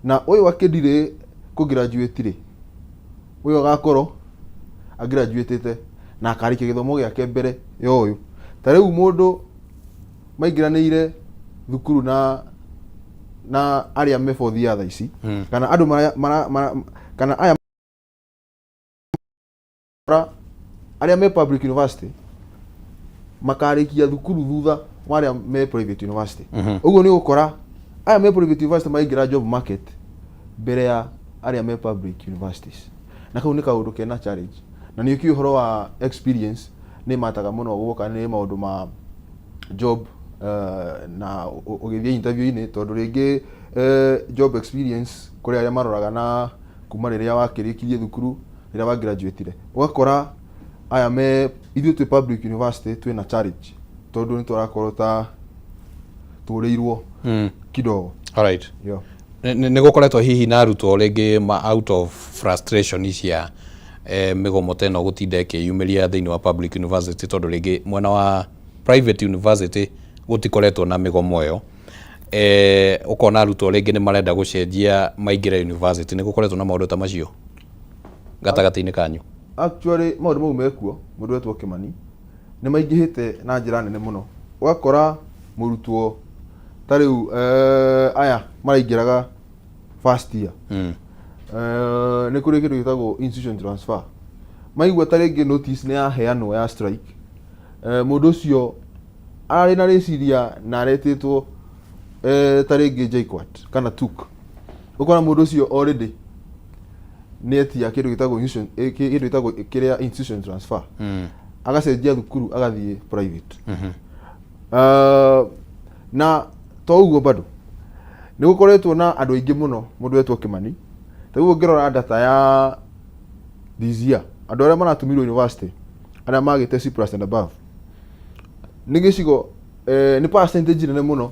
Na ũyũ akĩndirĩ kũgraduate rĩ, ũyũ agakorwo agraduatĩte na akarĩkia gĩthomo gĩake mbere ya ũyũ. Ta rĩu mũndũ maingĩranĩire thukuru na arĩa me fourth year thaa ici, kana andũ mara, kana aya arĩa me public university makarĩkia thukuru thutha wa arĩa me private university. Ũguo nĩ ũgũkora aya me private university maingĩra job market mbere ya arĩa me public universities, na kau nĩ kaũndũ kena challenge. Na nĩ ũkĩũĩ ũhoro wa experience nĩ mataga mũno gũka nĩ maũndũ ma job, na ũgĩthiĩ interview-inĩ, tondũ rĩngĩ job experience kũrĩ arĩa maroraga na kuma rĩrĩa wakĩrĩkirie thukuru, rĩrĩa wa graduate. Ũgakora aya me ithuĩ twĩ public university twĩna challenge tondũ nĩ tũrakorwo ta tũrĩirwo kidogo. Alright. Yo. Nĩ gũkoretwo hihi na arutwo rĩngĩ ma out of frustration cia mĩgomo ta ĩno gũtinda ĩkĩyumĩria thĩinĩ wa public university, tondũ rĩngĩ mwena wa private university gũtikoretwo na mĩgomo ĩyo, ũkona arutwo rĩngĩ nĩ marenda gũcenjia maingĩre university? Nĩ gũkoretwo na maũndũ ta macio gatagatĩ-inĩ kanyu? Actually, maũndũ mau mekuo, mũndũ wetwo Kĩmani, nĩ maingĩhĩte na njĩra nene mũno. Ũgakora mũrutwo ta rĩu aya maraingĩraga first year, nĩ kũrĩ kĩndũ gĩtagwo institution transfer. Maigua ta rĩngĩ notice nĩ yaheanwo ya strike, mũndũ ũcio arĩ na rĩciria na aretĩtwo ta rĩngĩ JKUAT kana TUK, ũkora mũndũ ũcio already nĩ etia kĩndũ gĩtagwo institution, kĩndũ gĩtagwo kĩrĩa institution transfer, agacenjia thukuru agathiĩ private. Na to ũguo, bado nĩ gũkoretwo na andũ aingĩ mũno, mũndũ wetwo Kĩmani. Ta rĩu ũngĩrora data ya this year, andũ arĩa maratũmirwo university, arĩa magĩte C+ and above, nĩ gĩcigo nĩ percentage nene mũno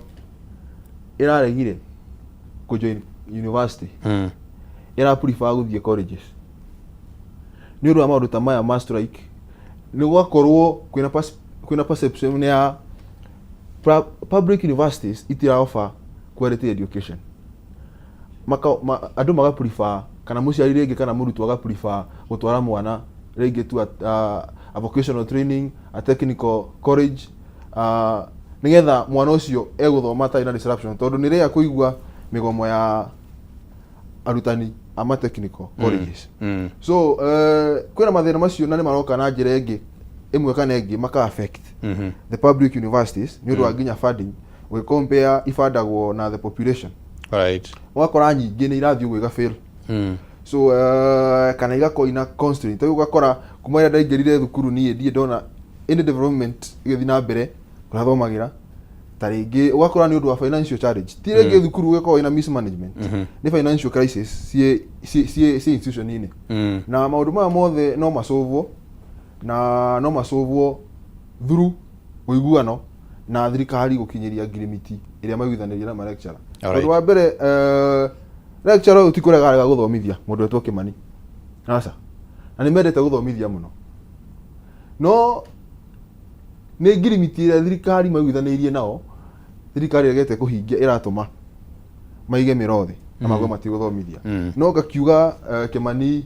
ĩraregire kũjoin university, ĩra prefer gũthiĩ colleges nĩ ũndũ wa maũndũ ta maya ma strike. Nĩ gwakorwo kwĩna perception ya public universities itira offer quality education. Andũ maga prefer, kana mũciari rĩngĩ kana mũrutwo aga prefer gũtwara mwana rĩngĩ tu a vocational training, a technical college, nĩgetha mwana ũcio egũthoma atarĩ na disruption, tondũ nĩ rĩa kũigua mĩgomo ya arutani a ma technical colleges. So kwĩna mathĩna macio na nĩ maroka na njĩra ĩngĩ ĩmwe kana ĩngĩ maka affect the public universities nĩ ũndũ wa nginya funding. Ũgĩcompare ibandagwo na the population, ũgakora nyingĩ nĩ irathiĩ ũguo igafail. So kana igakorwo ina constraint. Rĩu ũgakora kuma rĩrĩa ndaingĩrire thukuru, niĩ ndirĩ ndona any development ĩgĩthiĩ na mbere kũrĩa thomagĩra. Ta rĩngĩ ũgakora nĩ ũndũ wa financial challenge, ti rĩngĩ thukuru ũgĩkorwo ina mismanagement, nĩ financial crisis ciĩ institution-inĩ. Na maũndũ maya mothe no masolvwo, na no masolvwo through ũiguano na thirikari gũkinyĩria ngirimiti ĩrĩa maiguithanĩria na malecturer. Tondũ wa mbere, lecturer ũyũ ti kũrega arega gũthomithia, mũndũ wetwo Kĩmani, aca, na nĩ mendete gũthomithia mũno, no nĩ ngirimiti ĩrĩa thirikari maiguithanĩirie nao, thirikari ĩregete kũhingia, ĩratũma maige mĩro thĩ na mauge matigũthomithia. No ngakiuga, Kĩmani,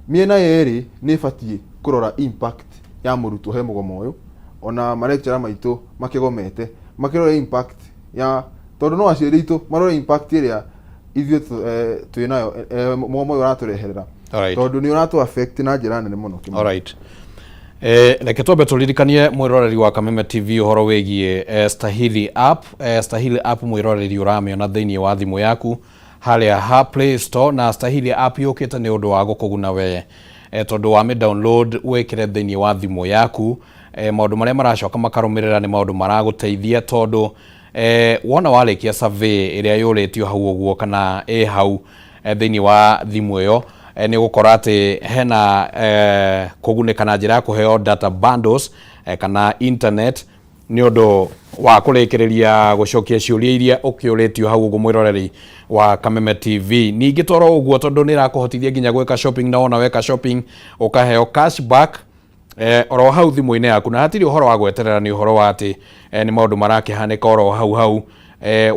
mĩena yerĩ nĩ ĩbatiĩ kũrora impact ya mũrutwo he mũgomo ũyũ, ona malecturer maitũ makĩgomete makĩrora impact ya, tondũ no aciari aitũ marore impact ĩrĩa ithuĩ twĩ nayo, mũgomo ũyũ ũratũreherera, tondũ nĩ ũratũ affect na njĩra nene mũno, Kĩmani. Alright. Reke twambe tũririkanie mwĩroreri wa Kameme TV ũhoro wĩgiĩ Stahili app. Stahili app, mwĩroreri, ũramĩona thĩinĩ wa thimũ yaku harĩa ha Play Store, na Stahili app yũkĩte nĩ ũndũ wa gũkũguna we, tondũ wa mĩ download wĩkĩre thĩinĩ wa thimũ yaku, maũndũ marĩa maracoka makarũmĩrĩra nĩ maũndũ maragũteithia, tondũ wona warĩkia survey ĩrĩa yũrĩtio hau ũguo kana ĩ hau thĩinĩ wa thimũ ĩyo, nĩ ũgũkora atĩ hena kũgunĩka na njĩra ya kũheo data bundles kana internet nĩ ũndũ wa kũrĩkĩrĩria gũcokia ciũria iria ũkĩũrĩtio hau ũguo, mwĩroreri wa Kameme TV. Ningĩ toro ũguo, tondũ nĩ ĩrakũhotithia nginya gwĩka shopping, na wona weka shopping ũkaheo cashback oro hau thimũ-inĩ yaku, na hatirĩ ũhoro wa gweterera, nĩ ũhoro wa atĩ nĩ maũndũ marakĩhanĩka oro hau hau.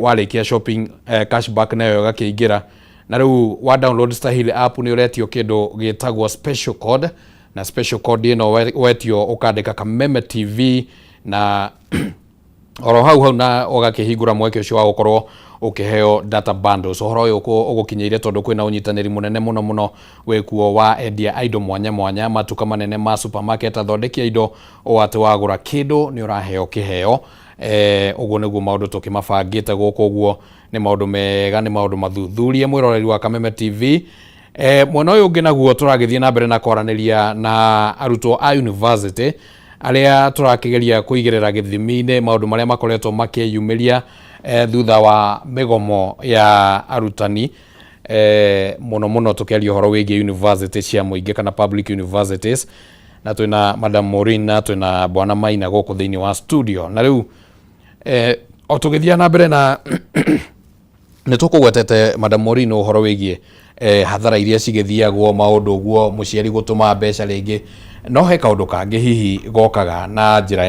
Warĩkia shopping, cashback nayo ĩgakĩingĩra. Na rĩu wa download Stahili app nĩ ũretio kĩndũ gĩtagwo special code, na special code ĩno wetio ũkandĩka Kameme TV na oro hau hau na ũgakĩhingũra mweke ũcio wa gũkorwo ũkĩheo data bundles. Ũhoro ũyũ ũgũkinyĩire tondũ kwĩna ũnyitanĩri mũnene mũno mũno wĩkuo wa endia a indo mwanya mwanya, matuka manene ma supermarket, athondeki a indo, o atĩ wagũra kĩndũ nĩ ũraheo kĩheo. Ũguo nĩguo maũndũ tũkĩmabangĩte gũkũ, ũguo nĩ maũndũ mega, nĩ maũndũ mathuthurie mwĩroreri wa Kameme TV. Mwena ũyũ ũngĩ naguo tũragĩthiĩ na mbere na kwaranĩria na arutwo a university arĩa tũrakĩgeria kũigĩrĩra gĩthimi-inĩ maũndũ marĩa makoretwo makĩyumĩria thutha wa mĩgomo ya arutani, mũno mũno tũkĩaria ũhoro wĩgiĩ university cia mũingĩ kana public universities. Na twĩna Madam Maureen na twĩna Bwana Maina gũkũ thĩinĩ wa studio. Na rĩu o tũgĩthiĩ na mbere na nĩ tũkũgwetete, Madam Maureen, ũhoro wĩgiĩ hathara iria cigĩthiagwo maũndũ ũguo mũciari gũtũma mbeca rĩngĩ, no he kaũndũ kangĩ hihi gokaga na njĩra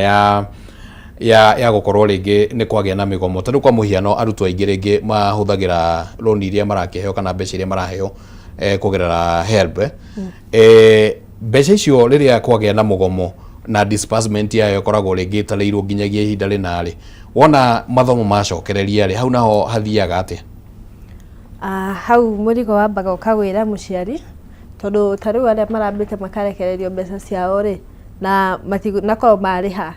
ya gũkorwo rĩngĩ nĩ kwagĩa na mĩgomo. Ta rĩu kwa mũhiano, arutwo aingĩ rĩngĩ mahũthagĩra rũni iria marakĩheo kana mbeca iria maraheo kũgerera HELB. Mbeca icio rĩrĩa kwagĩa na mũgomo na disbursement yayo ĩkoragwo rĩngĩ ĩtarĩirwo nginyagia ihinda rĩna rĩ, wona mathomo macokereria rĩ, hau naho hathiaga atĩa? Hau mũrigo wambaga ũkagwĩra mũciari, tondũ ta rĩu arĩa marambĩte makarekererio mbeca ciao rĩ, na matinakorwo marĩha,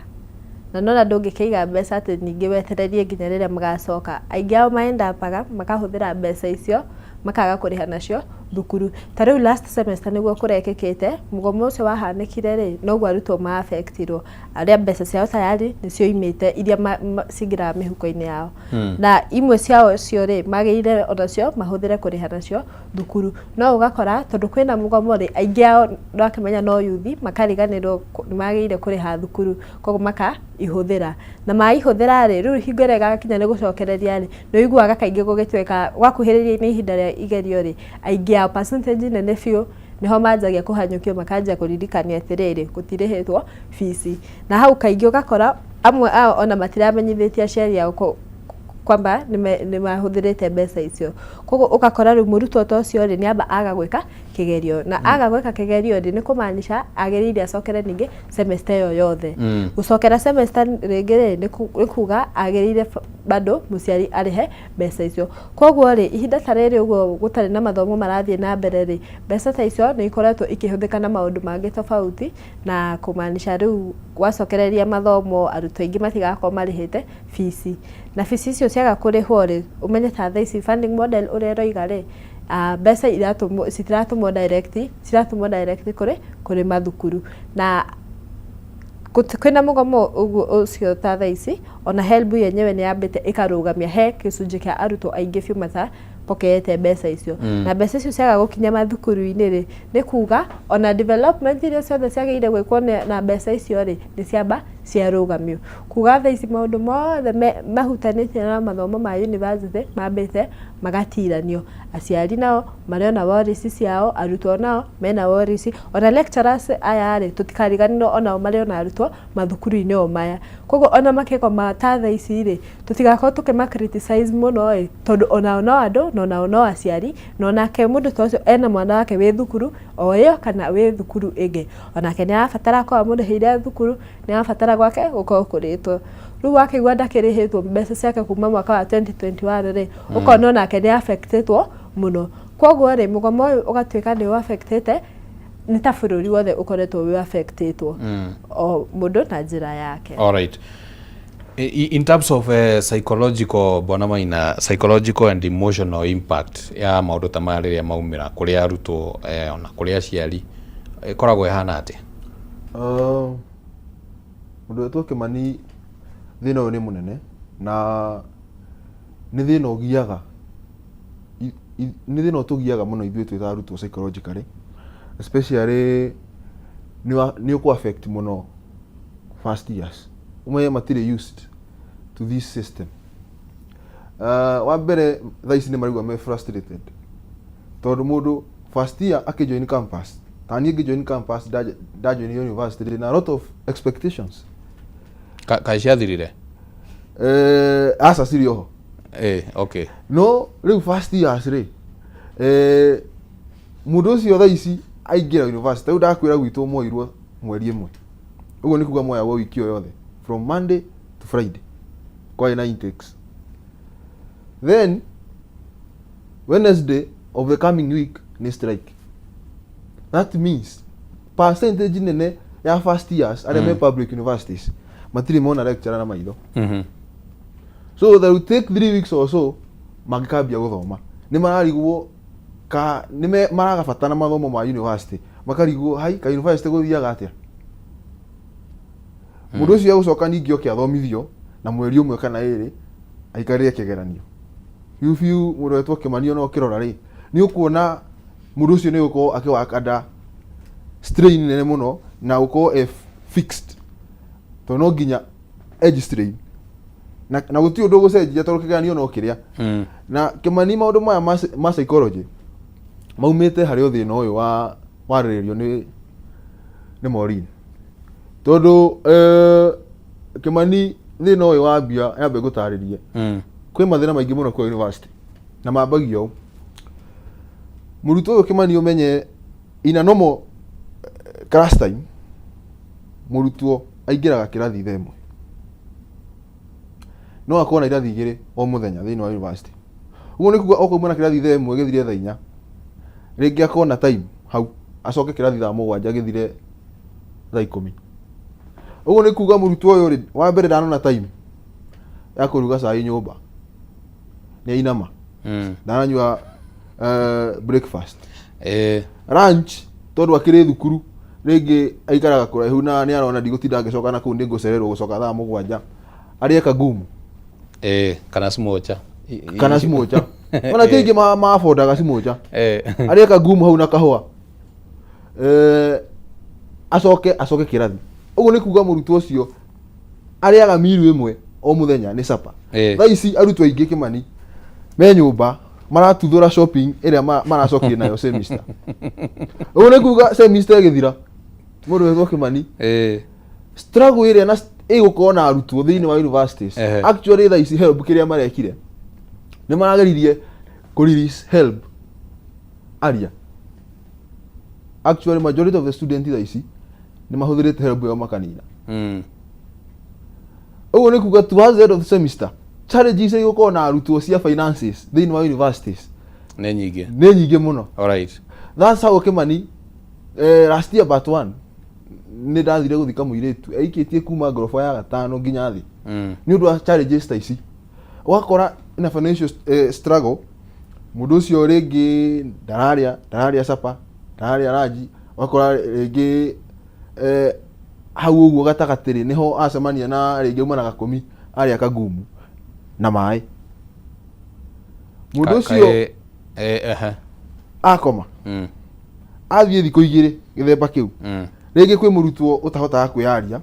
na nona ndũngĩkĩiga mbeca atĩ ningĩ wetererie nginya rĩrĩa magacoka. Aingĩ ao maendapaga makahũthĩra mbeca icio makaga kũrĩha nacio thukuru. Ta rĩu last semester nĩguo kũrekĩkĩte mũgomo ũcio wahanĩkire rĩ, noguo arutwo ma-affectirwo, arĩa mbeca ciao tayari nĩ cioimĩte iria cingĩraga mĩhuko-inĩ yao, na imwe ciao cio rĩ, magĩrĩire onacio mahũthĩre kũrĩha nacio thukuru. No ũgakora tondũ kwĩna mũgomo rĩ, aingĩ ao ndakĩmenya no yuthi makariganĩrwo nĩ magĩrĩire kũrĩha thukuru, koguo makaihũthĩra, na maihũthĩra rĩ, rĩu hingo ĩrĩa ĩgakinya nĩ gũcokereria rĩ, nĩ ũiguaga kaingĩ gũgĩtuĩka gwakuhĩrĩria nĩ ihinda rĩa igerio rĩ, aingĩ ao, percentage nene biũ, nĩho manjagia kũhanyũkio, makanjia kũririkania atĩrĩrĩ, gũtirĩhĩtwo bici. Na hau kaingĩ ũgakora amwe ao ona matiramenyithĩtie aciari ao kwamba nĩ mahũthĩrĩte mbeca icio. Koguo ũgakora rĩu mũrutwo ta ũcio rĩ, nĩ amba aga gwĩka kĩgerio, na aga gwĩka kĩgerio rĩ, nĩ kũmaanisha agĩrĩire acokere ningĩ semester ĩyo yothe. Gũcokera semester rĩngĩ rĩ, nĩ kuga agĩrĩire bado mũciari arĩhe mbeca icio. Koguo rĩ, ihinda ta rĩrĩ ũguo gũtarĩ na mathomo marathiĩ na mbere rĩ, mbeca ta icio nĩ ikoretwo ikĩhũthĩka na maũndũ mangĩ tofauti, na kũmaanisha rĩu gwacokereria mathomo arutwo aingĩ matigakorwo marĩhĩte bici. Na bici icio ciaga kũrĩhwo rĩ, ũmenye ta thaa ici funding model ũrĩa ĩroiga rĩ, mbeca iratũmwo citiratũmwo direct, ciratũmwo direct kũrĩ mathukuru. Na kwĩna mũgomo ũguo ũcio ta thaa ici, ona HELB yenyewe nĩ yambĩte ĩkarũgamia he gĩcunjĩ kĩa arutwo aingĩ biũ matapokeete mbeca icio. Na mbeca icio ciaga gũkinya mathukuru-inĩ rĩ, nĩ kuga ona development iria ciothe ciagĩrĩire gwĩkwo na mbeca icio rĩ, nĩ ciamba ciarũgamio. Kuga thaa ici maũndũ mothe mahutanĩtie na mathomo ma university mambĩte magatiranio. Aciari nao marĩ ona worries ciao, arutwo nao mena worries, ona lecturers aya rĩ, tũtikariganĩrwo onao marĩ ona arutwo mathukuru-inĩ o maya. Koguo ona makĩgoma ta thaa ici rĩ, tũtigakorwo tũkĩma criticize mũno ĩ, tondũ onao no andũ, na onao no aciari, na onake mũndũ ta ũcio ena mwana wake wĩ thukuru o ĩyo kana wĩ thukuru ĩngĩ, onake nĩ arabatara akorwo amũrĩhĩire thukuru, nĩ arabatara gwake gũkorwo kũrĩtwo. Rĩu wakĩigua ndakĩrĩhĩtwo mbeca ciake kuma mwaka wa 2021 rĩ, ũkona onake nĩ affectĩtwo mũno. Koguo rĩ, mũgomo ũyũ ũgatuĩka nĩ affectĩte, nĩ ta bũrũri wothe ũkoretwo wĩ affectĩtwo, o mũndũ na njĩra yake. All right. In terms of psychological, Bwana Maina, psychological and emotional impact ya maũndũ ta maya rĩrĩa maumĩra kũrĩ arutwo ona kũrĩ aciari ĩkoragwo ĩhana atĩa? Mũndũ wetwo Kĩmani, thĩna ũyũ nĩ mũnene na nĩ thĩna ũgiaga, nĩ thĩna ũtũgiaga mũno ithuĩ twĩ ta arutwo psychologically, especially nĩ ũkũ affect mũno first years. Ũmenye matirĩ used to this system. Wa mbere, thaa ici nĩ maraigua me frustrated, tondũ mũndũ first year akĩjoin campus, ta niĩ ngĩjoin campus, ndajoin university na a lot of expectations. Kaĩ ciathirire? Aca, cirĩ oho. Okay. No rĩu first years rĩ, Eh, mũndũ ũcio thaa ici aingĩra university, rĩu ndakwĩra gwitũ moirwo mweri ĩmwe, ũguo nĩ kuga moyagwo wiki o yothe from Monday to Friday, kwarĩ na intakes. Then Wednesday of the coming week nĩ strike. That means percentage nene ya first years arĩa me public universities matirĩ mona lecturer na maitho. So they will take 3 weeks or so mangĩkambia gũthoma. Nĩ mararigwo ka nĩ maragabatana mathomo ma university, makarigwo hai ka university gũthiaga atĩa. Mũndũ ũcio egũcoka ningĩ oke athomithio na mweri ũmwe kana ĩrĩ aikarĩre kĩgeranio biũ biũ. Mũndũ wetwo Kĩmani, ona ũkĩrora rĩ, nĩ ũkuona mũndũ ũcio nĩ gũkorwo akĩwaka under strain nene mũno na gũkorwo e fixed, tondũ no nginya edge strain na gũtirĩ ũndũ ũgũcenjia tondũ kĩgeranio no kĩrĩa. Na Kĩmani, maũndũ maya ma psychology maumĩte harĩ o thĩna ũyũ wa warĩrĩrio nĩ Maureen, tondũ Kĩmani, thĩna ũyũ wambia yambe ngũtarĩrie. Kwĩ mathĩna maingĩ mũno kwa university na mambagia ũũ. Mũrutwo ũyũ, Kĩmani, ũmenye in a normal class time mũrutwo aingĩraga kĩrathi thaa 1, no akorwo na irathi 2 o mũthenya thĩinĩ wa university. Ũguo nĩ kuga okauma na kĩrathi thaa 1 gĩthire thaa 4, rĩngĩ akorwo na time hau acoke kĩrathi thaa 7 gĩthire thaa 10. Ũguo nĩ kuga mũrutwo ũyũ rĩ, wa mbere ndanona time ya kũruga cai nyũmba, nĩ ainama, ndananyua breakfast, lunch, tondũ akĩrĩ thukuru rĩngĩ aikaraga kũraihu na nĩ arona ndigũtinda ngĩcoka na kũu, nĩ ngũcererwo gũcoka thaa 7, arĩe kagumu. Kana smocha. Kana smocha, ona ti aingĩ maabondaga smocha. Arĩe kagumu hau na kahũa, acoke kĩrathi. Ũguo nĩ kuga mũrutwo ũcio arĩaga meal ĩmwe o mũthenya, nĩ supper. Thaa ici arutwo aingĩ, Kĩmani, me nyũmba maratuthũra shopping ĩrĩa maracokire nayo semester. Ũguo nĩ kuga semester ĩgĩthira, mũndũ wetwo Kĩmani, struggle ĩrĩa na ĩgũkorwo na arutwo thĩinĩ wa universities. Actually thaa ici HELB kĩrĩa marekire, nĩ marageririe kũ release HELB aria. Actually majority of the student thaa ici nĩ mahũthĩrĩte HELB yao makanina. Ũguo nĩ kuga towards the end of the semester challenges iria igũkorwo na arutwo cia finances thĩinĩ wa universities nĩ nyingĩ. Nĩ nyingĩ mũno. That's how, Kĩmani, last year but one nĩ ndathire gũthika mũirĩtu aikĩtie kuma ngoroba ya gatano nginya thĩ nĩ ũndũ wa challenges ta ici. Ũgakora ina financial struggle, mũndũ ũcio rĩngĩ ndararĩa supper, ndararĩa lunch. Ũgakora rĩngĩ hau ũguo gatagatĩ rĩ, nĩho acemania na rĩngĩ auma na gakũmi, arĩa kagumu na maĩ, mũndũ ũcio Ehe. akoma, athiĩ thikũ 2 gĩthemba kĩu. Rĩngĩ kwĩ mũrutwo ũtahotaga kwĩyaria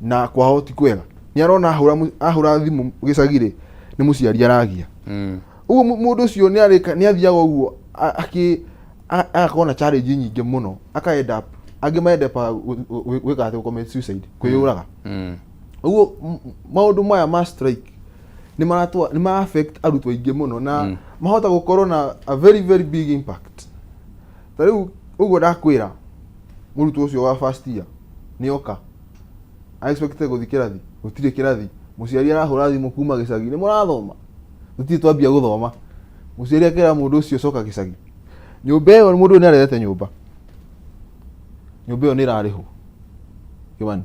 na kwao ti kwega, nĩ arona ahũra thimũ gĩcagi rĩ, nĩ mũciari aragia. Ũguo mũndũ ũcio nĩ arĩka nĩ athiaga ũguo agakorwo na challenge nyingĩ mũno, aka end up, angĩ ma end up gwĩka atĩ commit suicide, kwĩyũraga. Ũguo maũndũ maya ma strike nĩ maratwa nĩ ma affect arutwo aingĩ mũno na mahota gũkorwo na a very very big impact. Ta rĩu ũguo ndakwĩra, mũrutwo ũcio wa first year nĩ oka expected gũthiĩ kĩrathi, gũtirĩ kĩrathi. Mũciari arahũra thimũ kuma gĩcagi, "Nĩ mũrathoma?" "Tũtirĩ twambia gũthoma." Mũciari akĩra mũndũ ũcio, "Coka gĩcagi." Nyũmba ĩyo, mũndũ ũyũ nĩ arethete nyũmba, nyũmba ĩyo nĩ ĩrarĩhwo, Kĩmani.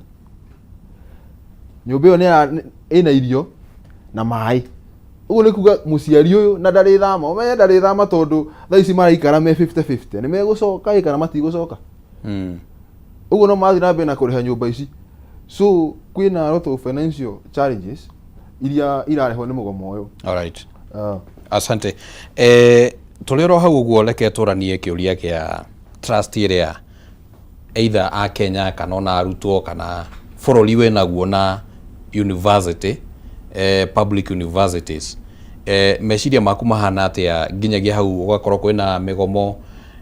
Nyũmba ĩyo ĩna irio na maĩ. Ũguo nĩ kuga mũciari ũyũ na ndarĩthama, ũmenye ndarĩthama, tondũ thaa ici maraikara me 50-50, nĩ megũcoka ĩ kana matigũcoka. Ũguo no marathiĩ na mbere na kũrĩha nyũmba ici. So kwĩna a lot of financial challenges iria irarehwo nĩ mũgomo ũyũ. Asante. Tũrĩ oro hau ũguo, reke tũranie kĩũria kĩa trust ĩrĩa either a Kenya kana ona arutwo kana bũrũri wĩnaguo na university, public universities. Meciria maku mahana atĩa nginyagia hau ũgakorwo kwĩna mĩgomo,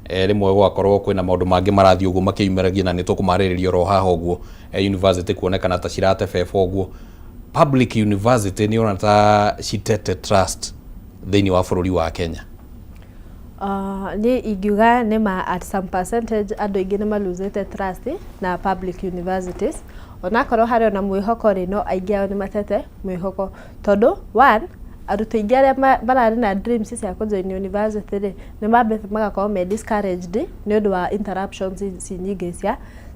rĩmwe gũgakorwo kwĩna maũndũ mangĩ marathiĩ ũguo makĩyumĩragia na nĩ tũkũmarĩrĩria oro haha ũguo, university kuonekana ta ciratebeba ũguo? Public university nĩ ũrona ta citete trust thĩinĩ wa bũrũri wa Kenya? Niĩ ingiuga nĩ ma at some percentage andũ aingĩ nĩ malosete trust na public universities. Onakorwo harĩ ona mwĩhoko rĩ, no aingĩ ao nĩ matete mwĩhoko, tondũ one, arutwo aingĩ arĩa mararĩ na dreams cia kũjoin university rĩ, nĩ mambĩte magakorwo me discouraged nĩ ũndũ wa interruptions ici nyingĩ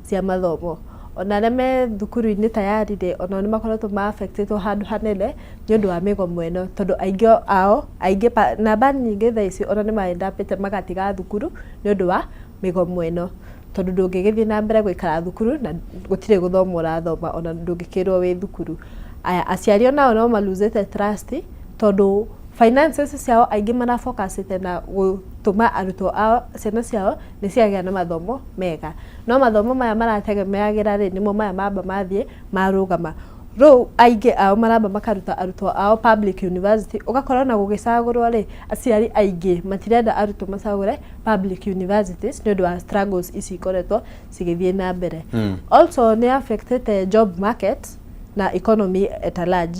cia mathomo. Ona arĩa me thukuru-inĩ tayari rĩ, onao nĩ makoretwo ma affectĩtwo handũ hanene nĩ ũndũ wa mĩgomo ĩno, tondũ aingĩ ao, aingĩ, namba nyingĩ thaa ici ona nĩ maendapĩte magatiga thukuru nĩ ũndũ wa mĩgomo ĩno, tondũ ndũngĩgĩthiĩ na mbere gũikara thukuru na gũtirĩ gũthoma ũrathoma, ona ndũngĩkĩrwo wĩ thukuru. Aya, aciari onao no malosete trust, tondũ finances ciao aingĩ marafocusĩte na gũtũma arutwo ao, ciana ciao nĩ ciagĩa na mathomo mega, no mathomo maya marategemeagĩra rĩ, nĩmo maya mamba mathiĩ marũgama. Rĩu aingĩ ao maramba makaruta arutwo ao public university. Ũgakora ona gũgĩcagũrwo rĩ, aciari aingĩ matirenda arutwo macagũre public universities nĩ ũndũ wa struggles ici ikoretwo cigĩthiĩ na mbere. Also nĩ affectĩte job market na economy at a large,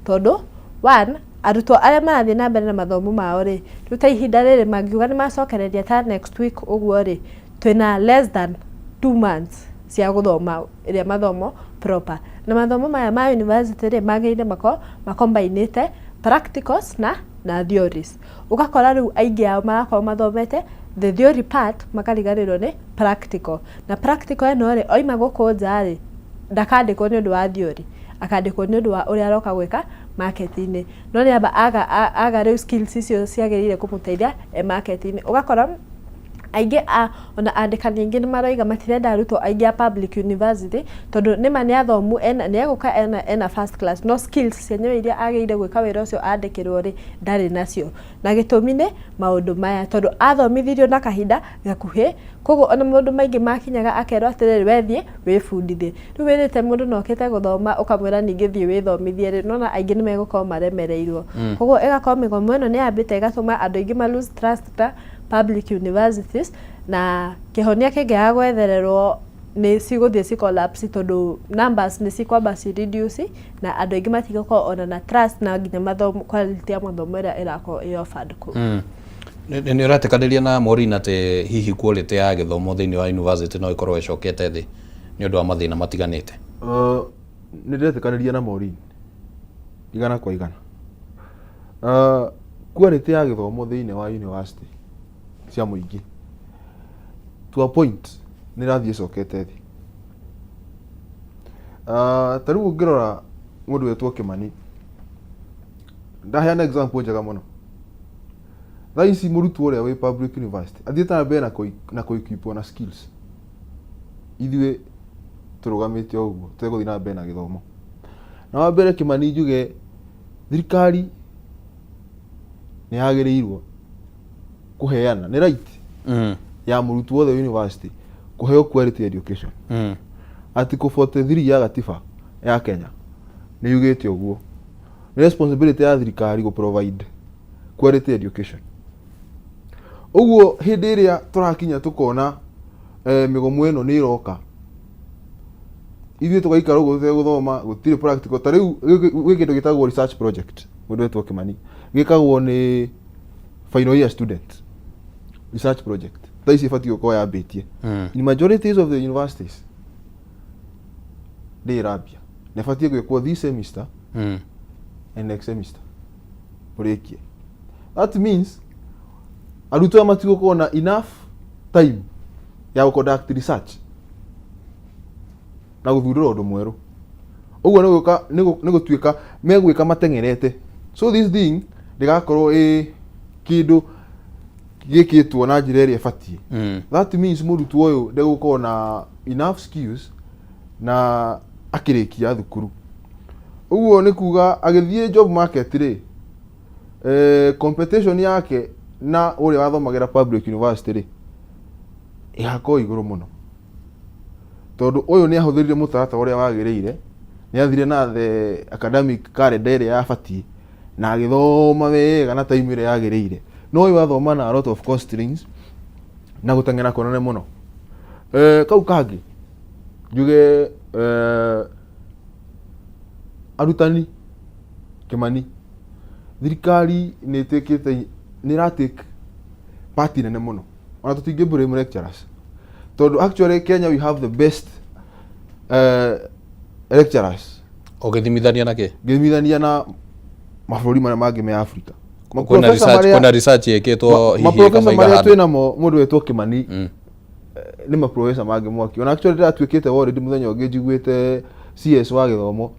tondũ one, arutwo arĩa marathiĩ na mbere na mathomo mao rĩ, rĩu ta ihinda rĩrĩ mangiuga nĩ macokereria ta next week ũguo rĩ, twĩna less than 2 months cia gũthoma ĩrĩa mathomo proper. Na mathomo maya ma university rĩ, magĩrĩire makorwo macombinĩte practicals na theories. Ũgakora rĩu aingĩ ao marakorwo mathomete the theory part, makariganĩrwo nĩ practical. Na practical ĩno rĩ, oima gũkũ nja rĩ, ndakandĩkwo nĩ ũndũ wa theory, akandĩkwo nĩ ũndũ wa ũrĩa aroka gwĩka market-inĩ, no nĩ amba aga rĩu skills icio ciagĩrĩire kũmũteithia e market-inĩ. Ũgakora aingĩ a ona andĩkani aingĩ nĩ maroiga matirenda arutwo aingĩ a public university, tondũ nĩma nĩ athomu, ena nĩ egũka ena first class, no skills cienyewe iria agĩrĩire gwĩka wĩra ũcio andĩkĩrwo rĩ, ndarĩ nacio. Na gĩtũmi nĩ maũndũ maya, tondũ athomithirio na kahinda gakuhĩ, koguo ona maũndũ maingĩ makinyaga akerwo atĩrĩrĩ, we thiĩ wĩbundithie. Rĩu wĩrĩte mũndũ na okĩte gũthoma, ũkamwĩra ningĩ thiĩ wĩthomithie rĩ, nona aingĩ nĩ megũkorwo maremereirwo. Koguo ĩgakorwo mĩgomo ĩno nĩ yambĩte ĩgatũma andũ aingĩ ma lose trust na public universities, na kĩhonia kĩngĩaga gwethererwo nĩ cigũthiĩ ci collapse, tondũ numbers nĩ cikwamba ci reduce na andũ aingĩ matigũkorwo ona na trust, na nginya mathomo, quality ya mathomo ĩrĩa ĩrakorwo ĩ offered kũu. Nĩ ũretĩkanĩria na Maureen atĩ hihi quality ya gĩthomo thĩinĩ wa university no ĩkorwo ĩcokete thĩ nĩ ũndũ wa mathĩna matiganĩte? Nĩ ndĩretĩkanĩria na Maureen 100%. Quality ya gĩthomo thĩinĩ wa university cia mũingĩ to a point nĩ ĩrathiĩ ĩcokete thĩ. Ta rĩu ũngĩrora mũndũ wetwo Kĩmani, ndaheana example njega mũno. Thaa ici mũrutwo ũrĩa wĩ public university athiĩte na mbere na kũ-equipwo na skills, ithuĩ tũrũgamĩte o ũguo tũtegũthiĩ na mbere na gĩthomo. Na wa mbere, Kĩmani, njuge thirikari nĩ yagĩrĩirwo kũheana, nĩ right ya mũrutwo wothe university kũheo quality education. Article 43 ya gatiba ya Kenya nĩ yugĩte ũguo, nĩ responsibility ya thirikari gũ provide quality education. Ũguo hĩndĩ ĩrĩa tũrakinya tũkona mĩgomo ĩno nĩ ĩroka, ithuĩ tũgaikara ũguo tũtegũthoma, gũtirĩ practical. Ta rĩu gwĩ kĩndũ gĩtagwo research project, mũndũ wetwo Kĩmani, gĩkagwo nĩ final year student. Research project thaa ici ĩbatiĩ gũkorwo yambĩtie. In majorities of the universities ndĩ ĩrambia, na ĩbatiĩ gwĩkwo this semester and next semester ũrĩkie. That means arutwo aya matigũkorwo na enough time ya gũ conduct research na gũthundũra ũndũ mwerũ. Ũguo nĩ gwĩka nĩ gũtuĩka megwĩka mateng'erete, so this thing ndĩgakorwo ĩ kĩndũ gĩkĩtwo na njĩra ĩrĩa ĩbatiĩ. That means mũrutwo ũyũ ndegũkorwo na enough skills na akĩrĩkia thukuru. Ũguo nĩ kuga agĩthiĩ job market rĩ, competition yake na ũrĩa wathomagĩra public university rĩ, ĩgakorwo igũrũ mũno, tondũ ũyũ nĩ ahũthĩrire mũtaratara ũrĩa wagĩrĩire, nĩ athire na the academic calendar ĩrĩa yabatiĩ na agĩthoma wega na time ĩrĩa yagĩrĩire, no ũyũ athoma na a lot of constraints na gũteng'era kũnene mũno. Kau kangĩ njuge, arutani, Kĩmani, thirikari nĩ ĩtĩkĩte, nĩ ĩratake Part nene mũno, ona tũtingĩ blame lecturers, tondũ actually Kenya we have the best lecturers. Ũgĩthimithania na kĩ? Ngĩthimithania na mabũrũri marĩa mangĩ me Africa. Kwĩna research, kwĩna research ĩkĩtwo hihi Maprofesa ĩkamaiga marĩa handũ? twĩ namo, mũndũ wetwo Kimani, nĩ maprofesa mangĩ mwaki. Ona actually ndĩratuĩkĩte worried mũthenya ũngĩ njiguĩte CS wa gĩthomo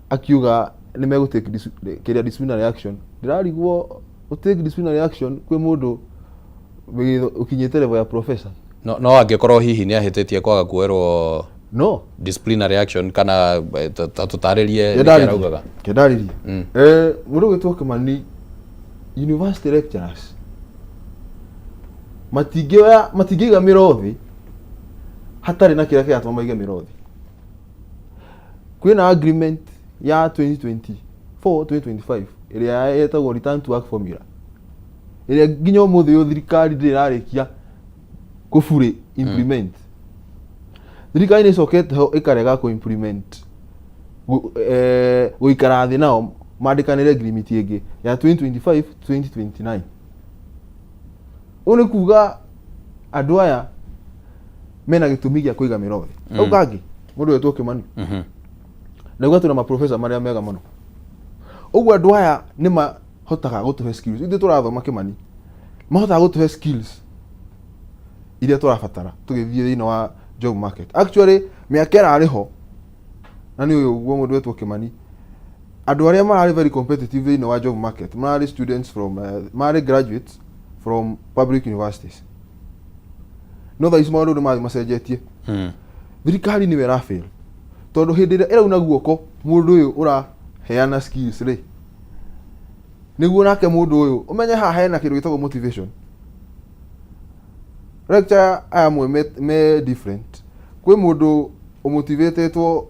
akiuga nĩ megũ take kĩrĩa disciplinary action. Ndĩrarigwo gũ take disciplinary action kwĩ mũndũ ũkinyĩte level ya professor. No angĩkorwo hihi nĩ ahĩtĩtie kwaga kuoerwo no disciplinary action kana ta tũtarĩrie nĩkĩ araugaga. Kendarĩrie. Mũndũ ũgwĩtwo Kimani, university lecturers matingĩoya, matingĩiga mĩro thĩ hatarĩ na kĩrĩa kĩratũma maige mĩro thĩ. Kwĩna agreement ya 2024 2025 ĩrĩa ĩtagwo return to work formula, ĩrĩa nginya ũmũthĩ ũyũ thirikari ndĩrĩ ĩrarĩkia kũ fully implement. Thirikari nĩ ĩcokete ho ĩkarega kũ implement, gũikara thĩ nao mandĩkanĩre agreement ĩngĩ ya 2025 2029. Ũũ nĩ kuga andũ aya mena gĩtũmi gĩa kũiga mĩro thĩ. Hau kangĩ, mũndũ wetwo Kimani, ndauga twĩna maprofesa marĩa mega mũno. Ũguo andũ aya nĩ mahotaga gũtũhe skills ithuĩ tũrathoma. Kimani mahotaga gũtũhe skills iria tũrabatara tũgĩthiĩ thĩinĩ wa job market. Actually mĩaka ĩrarĩ ho na nĩ ũyũ ũguo mũndũ wetwo Kimani, andũ arĩa mararĩ very competitive thĩinĩ wa job market mararĩ students from mararĩ graduates from public universities, no thaa ici maũndũ nĩ mathiĩ macenjetie. Thirikari nĩwe ĩrafail, tondũ hĩndĩ ĩrĩa ĩrauna guoko mũndũ ũyũ ũraheana skills rĩ, nĩguo nake mũndũ ũyũ ũmenye haha hena kĩndũ gĩtagwo motivation. Lecture aya amwe me different. Kwĩ mũndũ ũmotivatĩtwo,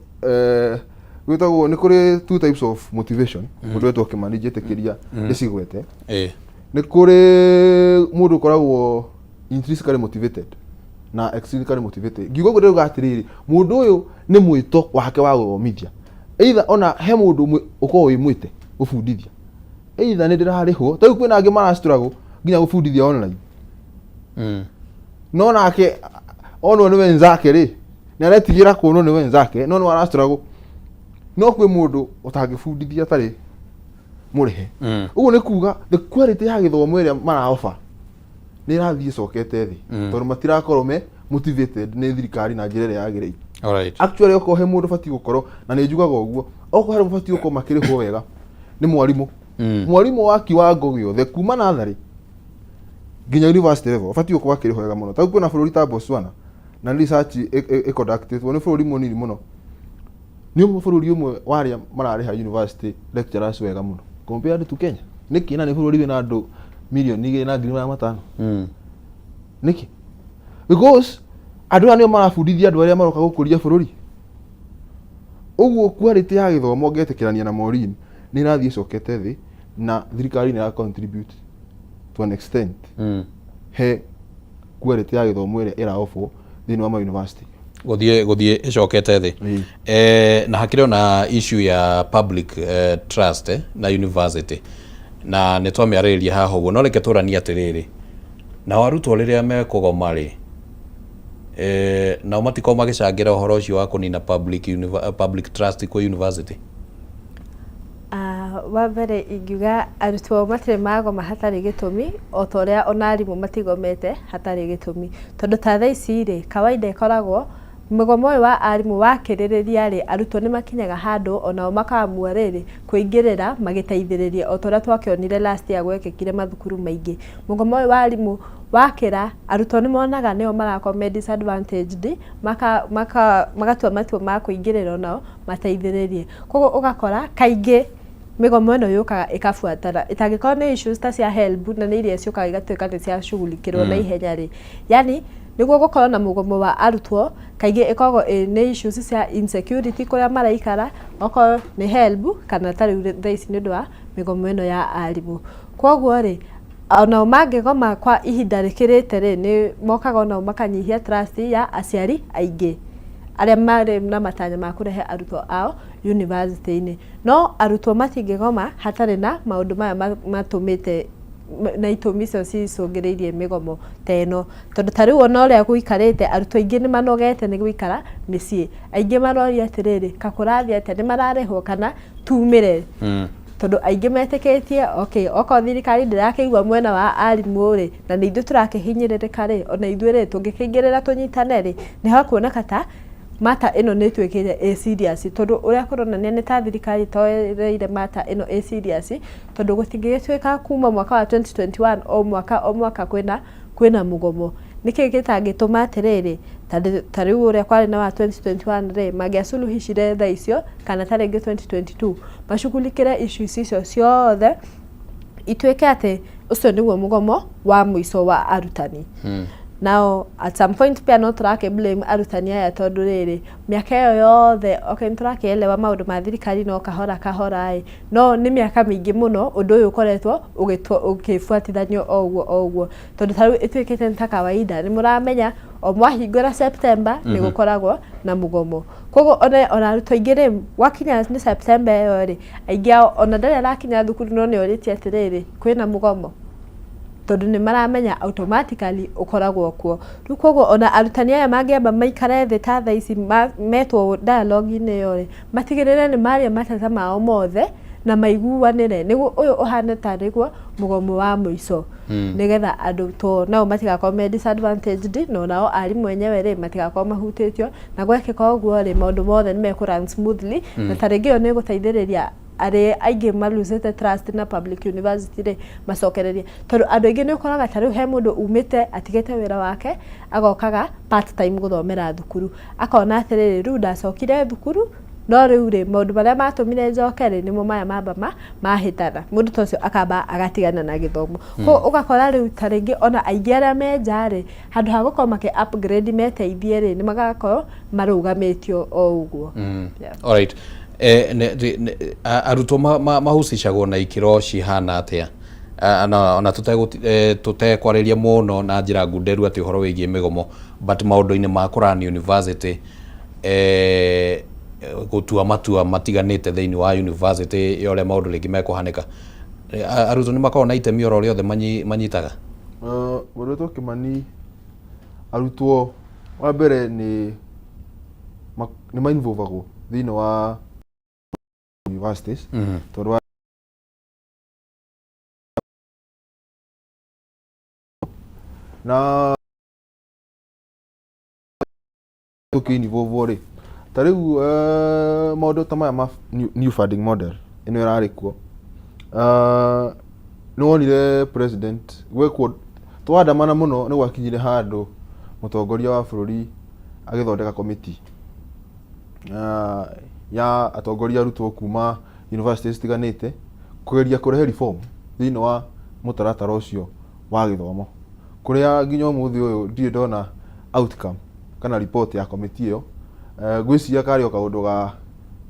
gwĩtagwo nĩ kũrĩ two types of motivation. Mũndũ wetwo Kimani, njĩtĩkĩria ndĩcigwete. Nĩ kũrĩ mũndũ ũkoragwo intrinsically motivated na extrinsically motivated. Ngiuga ũguo ndĩrauga atĩrĩrĩ, mũndũ ũyũ nĩ mwĩto wake wa gũthomithia, either ona he mũndũ ũmwe ũkoragwo wĩ mwĩte gũbundithia, either nĩ ndĩrarĩhwo. Ta rĩu kwĩna angĩ mara struggle nginya gũbundithia online, no nake onwo nĩ wenzake rĩ, nĩ aretigĩra kuonwo nĩ wenzake, no nĩ ara struggle. No kwĩ mũndũ ũtangĩbundithia atarĩ mũrĩhe. Ũguo nĩ kuga the quality ya gĩthomo ĩrĩa maraoba nĩ ĩrathiĩ ĩcokete thĩ, tondũ matirakorwo me motivated nĩ thirikari na njĩra ĩrĩa yagĩrĩire. Actually okorwo he mũndũ ũbatiĩ gũkorwo, na nĩ njugaga ũguo, okorwo he mũndũ ũbatiĩ gũkorwo makĩrĩhwo wega nĩ mwarimũ. Mwarimũ wa kiwango gĩothe kuma natharĩ nginya university level ũbatiĩ gũkorwo akĩrĩhwo wega mũno. Ta rĩu kwĩna bũrũri ta Botswana, na nĩ research ĩconductĩtwo, nĩ bũrũri mũnini mũno, nĩ ũmwe bũrũri ũmwe wa arĩa mararĩha university lecturers wega mũno compared to Kenya. Nĩkĩ? Na nĩ bũrũri wĩna andũ 2,200,000. Nĩkĩ? Because andũ aya nĩo marabundithia andũ arĩa maroka gũkũria bũrũri. Ũguo quality ya gĩthomo, ngetĩkĩrania na Maureen, nĩ ĩrathiĩ ĩcokete thĩ, na thirikari nĩ ĩra contribute to an extent he quality ya gĩthomo ĩrĩa ĩraofwo thĩinĩ wa ma university. Gũthiĩ ĩcokete thĩ. Na hakĩrĩ ona issue ya public trust na university, na nĩ twamĩarĩrĩria haha ũguo, no reke tũranie atĩrĩrĩ, nao arutwo rĩrĩa mekũgoma rĩ, nao matikorwo magĩcangĩra ũhoro ũcio wa kũnina public trust kwĩ university? Ah, wa mbere ingiuga arutwo matirĩ magoma hatarĩ gĩtũmi, o ta ũrĩa ona arimũ matigomete hatarĩ gĩtũmi, tondũ ta thaa ici rĩ, kawaida ĩkoragwo mũgomo ũyũ wa arimũ wakĩrĩrĩria rĩ, arutwo nĩ makinyaga handũ onao makaamua rĩrĩ kũingĩrĩra magĩteithĩrĩria, o ta ũrĩa twakĩonire last year gwekĩkire mathukuru maingĩ. Mũgomo ũyũ wa arimũ wakĩra, arutwo nĩ monaga nĩo marakorwo me disadvantaged, magatua matua ma kũingĩrĩra onao mateithĩrĩrie. Koguo ũgakora kaingĩ mĩgomo ĩno yũkaga ĩkabuatana, ĩtangĩkorwo nĩ issues ta cia HELB, na nĩ iria ciũkaga igatuĩka nĩ ciacughulikĩrwo na ihenya rĩ, yani nĩguo gũkorwo na mũgomo wa arutwo, kaingĩ ĩkoragwo ĩ nĩ issues cia insecurity kũrĩa maraikara, okorwo nĩ HELB, kana ta rĩu thaa ici nĩ ũndũ wa mĩgomo ĩno ya arimũ. Koguo rĩ, onao mangĩgoma kwa ihinda rĩkĩrĩte rĩ, nĩ mokaga onao makanyihia trust ya aciari aingĩ arĩa marĩ na matanya ma kũrehe arutwo ao university-inĩ. No arutwo matingĩgoma hatarĩ na maũndũ maya matũmĩte Na itũmi icio cicũngĩrĩirie mĩgomo ta ĩno, tondũ ta rĩu ona ũrĩa gũikarĩte, arutwo aingĩ nĩ manogete nĩ gũikara mĩciĩ. Aingĩ maroria atĩrĩrĩ, ka kũrathiĩ atĩa, nĩ mararĩhwo kana tumĩre? Tondũ aingĩ metĩkĩtie, okay, okorwo thirikari ndĩrakĩigua mwena wa arimũ rĩ, na nĩ ithuĩ tũrakĩhinyĩrĩrĩka rĩ, ona ithuĩ rĩ, tũngĩkĩingĩrĩra tũnyitane rĩ, nĩ hakuoneka ta mata ĩno nĩ ĩtuĩkĩte ĩ serious, tondũ ũrĩa kũronania nĩ ta thirikari ĩtoereire mata ĩno ĩ serious, tondũ gũtingĩgĩtuĩka kuma mwaka wa 2021 o mwaka o mwaka kwĩna mũgomo. Nĩkĩ gĩtangĩtũma atĩrĩrĩ, ta rĩu ũrĩa kwarĩ na wa 2021 rĩ, mangĩaculuhicire thaa icio kana ta rĩngĩ 2022 macugulikĩre issues icio ciothe, ituĩke atĩ ũcio nĩguo mũgomo wa mũico wa arutani. Nao at some point pia no tũrakĩ blame arutani aya, tondũ rĩrĩ, mĩaka ĩyo yothe, okay, nĩ tũrakĩelewa maũndũ ma thirikari no kahora kahora ĩ, no nĩ mĩaka mĩingĩ mũno ũndũ ũyũ ũkoretwo ũgĩbuatithanio o ũguo o ũguo, tondũ ta rĩu ĩtuĩkĩte nĩ ta kawaida. Nĩ mũramenya o mwahingũra September nĩ gũkoragwo na mũgomo. Koguo ona arutwo aingĩ rĩ, gwakinya nĩ September ĩyo rĩ, aingĩ ao ona ndarĩ arakinya thukuru, no nĩ orĩtie atĩrĩrĩ, kwĩna mũgomo? Tondũ nĩ maramenya automatically ũkoragwo kuo. Rĩu koguo ona arutani aya mangĩamba maikare thĩ ta thaa ici metwo dialogue-inĩ ĩyo rĩ, matigĩrĩre nĩ maria mateta mao mothe na maiguanĩre, nĩguo ũyũ ũhane tarĩguo mũgomo wa mũico, nĩgetha andũ to nao matigakorwo me disadvantaged, no nao arimũ enyewe rĩ, matigakorwo mahutĩtio. Na gwekĩka ũguo rĩ, maũndũ mothe nĩ mekũ run smoothly, na ta rĩngĩ ĩyo nĩ ĩgũteithĩrĩria arĩa aingĩ malosete trust na public university rĩ, macokererie, tondũ andũ aingĩ nĩ ũkoraga ta rĩu he mũndũ umĩte atigĩte wĩra wake, agokaga part time gũthomera thukuru, akona atĩrĩrĩ, rĩu ndacokire thukuru, no rĩu rĩ, maũndũ marĩa matũmire njoke rĩ, nĩmo maya mamba mahĩtana. Mũndũ ta ũcio akamba agatigana na gĩthomo. Koguo ũgakora rĩu ta rĩngĩ ona aingĩ arĩa me nja rĩ, handũ ha gũkorwo makĩ upgrade meteithie rĩ, nĩ magakorwo marũgamĩtio o ũguo. Yeah. Alright. Arutwo mahusicagwo na ikĩro cihana atĩa? Ona tũtekwarĩria mũno na njĩra ngunderu atĩ ũhoro wĩgiĩ mĩgomo, but maũndũ-inĩ ma kũrani university, gũtua matua matiganĩte thĩinĩ wa university ya ũrĩa maũndũ rĩngĩ mekũhanĩka, arutwo nĩ makoragwo na itemi oro rĩothe manyitaga? Mũndũ wĩtwo Kĩmani, arutwo wa mbere nĩ mainvolvagwo thĩinĩ wa universities, tondũ wa na tũkĩ-involve rĩ, ta rĩu maũndũ ta maya ma new funding model ĩno ĩrarĩ kuo, nĩ wonire president gwekwo twandamana mũno, nĩ gwakinyire handũ mũtongoria wa bũrũri agĩthondeka committee ya atongoria arutwo kuma universities citiganĩte kũgeria kũrehe reform thĩinĩ wa mũtaratara ũcio wa gĩthomo, kũrĩa nginya ũmũthĩ ũyũ ndirĩ ndona outcome kana report ya committee ĩyo. Ngwĩciria karĩ o kaũndũ ga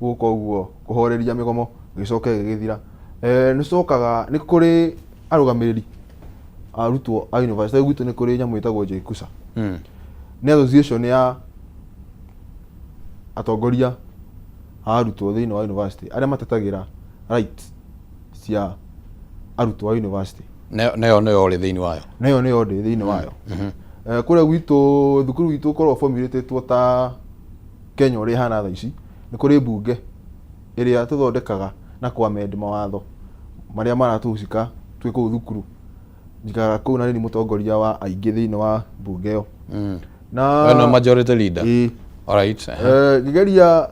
gũka ũguo kũhoreria mĩgomo, gĩcoke gĩgĩthira. Nĩ cokaga nĩ kũrĩ arũgamĩrĩri arutwo a university gwitũ, nĩ kũrĩ nyamũ ĩtagwo JKUSA, nĩ association ya atongoria a arutwo thĩinĩ wa university arĩa matetagĩra right cia arutwo a university. Nayo nĩyo ũrĩ thĩinĩ wayo? Nayo nĩyo ndĩ thĩinĩ wayo. Kũrĩa gwitũ thukuru gwitũ ũkoragwo formulated ta Kenya ũrĩa ĩhana thaa ici, nĩ kũrĩ mbunge ĩrĩa tũthondekaga na kũ amend mawatho marĩa maratũhusika twĩ kũu thukuru. Njikaraga kũu na nĩ niĩ mũtongoria wa aingĩ thĩinĩ wa mbunge ĩyo. Na We nĩwe majority leader? Ĩĩ. Alright. Ngĩgeria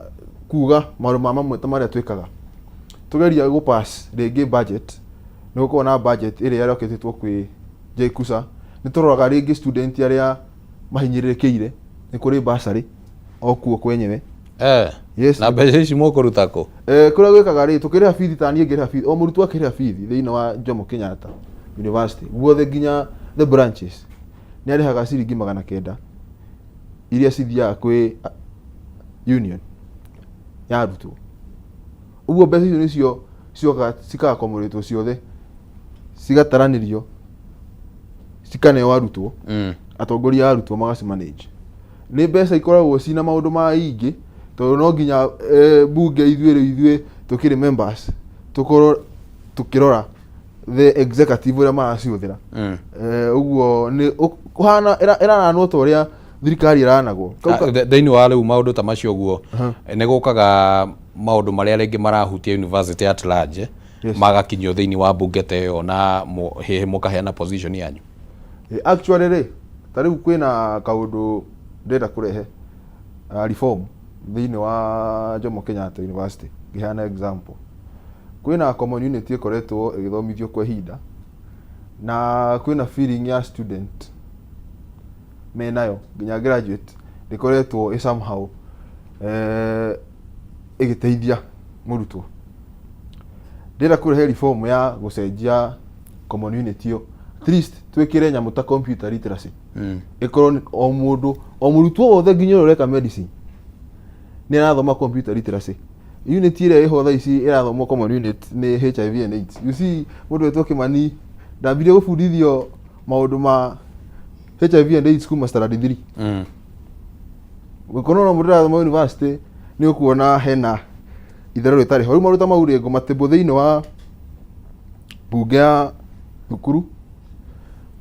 kuga maũndũ ma mamwe ta marĩa twĩkaga, tũgeria gũ pass rĩngĩ budget, nĩ gũkoragwo na budget ĩrĩa ĩrokĩtĩtwo kwĩ JKUSA, nĩ tũroraga rĩngĩ student arĩa mahinyĩrĩrĩkĩire, nĩ kũrĩ bursary o kuo kwenyewe. Yes. Na mbeca ici mũkũruta kũ? Kũrĩa gwĩkaga rĩ, tũkĩrĩha bithi, ta niĩ ngĩrĩha bithi, o mũrutwo akĩrĩha bithi thĩinĩ wa Jomo Kenyatta University guothe nginya the branches, nĩ arĩhaga ciringi 900 iria cithiaga kwĩ union ya arutwo. Ũguo mbeca icio nĩcio cicokaga cikakomũrĩtwo ciothe, cigataranĩrio, cikaneo arutwo, atongoria a arutwo magaci manage. Nĩ mbeca ikoragwo cina maũndũ maingĩ, tondũ no nginya bunge ithuĩ rĩu ithuĩ tũkĩrĩ members tũkorwo tũkĩrora the executive ũrĩa maracihũthĩra. Ũguo nĩ kũhana ĩraranwo ta ũrĩa thirikari ĩranagwo. Thĩinĩ wa rĩu maũndũ ta macio ũguo nĩ gũkaga maũndũ marĩa rĩngĩ marahutia university at large. Yes. Magakinyio thĩinĩ wa mbunge ta ĩyo na hihi mũkaheana position yanyu? Actually rĩ, ta rĩu kwĩna kaũndũ ndĩrenda kũrehe reform thĩinĩ wa Jomo Kenyatta University. Ngĩheana example, kwĩna common unit ĩkoretwo ĩgĩthomithio kwa ihinda na kwĩna feeling ya student menayo nginya graduate ndĩkoretwo ĩ somehow ĩgĩteithia mũrutwo. Ndĩrenda kũrehe reform ya gũcenjia common unit ĩyo, at least twĩkĩre nyamũ ta computer literacy. Ĩkorwo nĩ o mũndũ, o mũrutwo wothe nginya ũrĩa ũreka medicine nĩ arathoma computer literacy. Unit ĩrĩa ĩho thaa ici ĩrathomwo common unit nĩ HIV and AIDS. You see, mũndũ wetwo Kimani ndambirie gũbundithio maũndũ ma HIV and AIDS kuma standard 3. Gũkorwo no mũndũ ũrathoma university nĩ ũkuona hena itherũ rĩtarĩ ho. Rĩu maũndũ ta mau rĩ, ngũmatĩmbũ thĩinĩ wa mbunge ya thukuru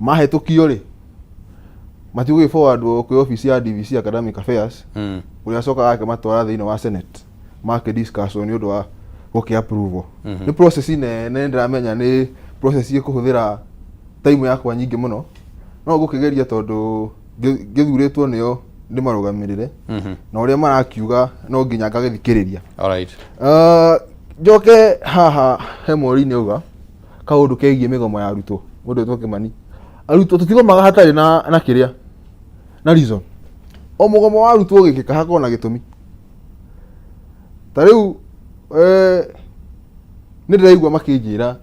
mahĩtũkio rĩ, matigũgĩ forward kwĩ office ya DVC Academic Affairs, ũrĩa acokaga akĩmatwara thĩinĩ wa Senate makĩ discuss nĩ ũndũ wa gũkĩ approve. Nĩ process nene, ndĩramenya nĩ process ĩkũhũthĩra time yakwa nyingĩ mũno, no ngũkĩgeria tondũ ngĩthurĩtwo nĩo ndĩmarũgamĩrĩre na ũrĩa marakiuga no nginya ngagĩthikĩrĩria. Alright. Njoke haha he mweri-inĩ auga kaũndũ kegiĩ mĩgomo ya arutwo. Mũndũ wĩtwo Kimani, arutwo tũtigomaga hatarĩ na kĩrĩa na reason. O mũgomo wa arutwo ũgĩkĩka hakorwo na gĩtũmi. Ta rĩu nĩ ndĩraigua makĩnjĩra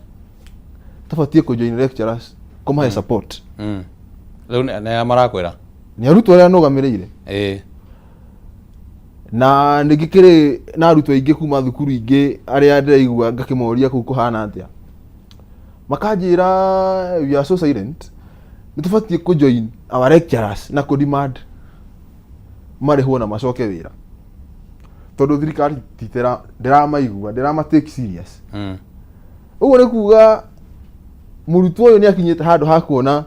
tũbatiĩ kũ join lecturers kũmahe support. Rĩu nĩ aya marakwĩra? Nĩ arutwo arĩa nũgamĩrĩire. Na nĩ ngĩkĩrĩ na arutwo aingĩ kuma thukuru ingĩ arĩa ndĩraigua ngakĩmoria kũu kũhana atĩa, makanjĩra we are so silent, nĩ tũbatiĩ kũ join our lecturers na kũ demand marĩhwo na macoke wĩra, tondũ thirikari ndĩramaigua, ndĩrama take serious. Ũguo nĩ kuga mũrutwo ũyũ nĩ akinyĩte handũ ha kuona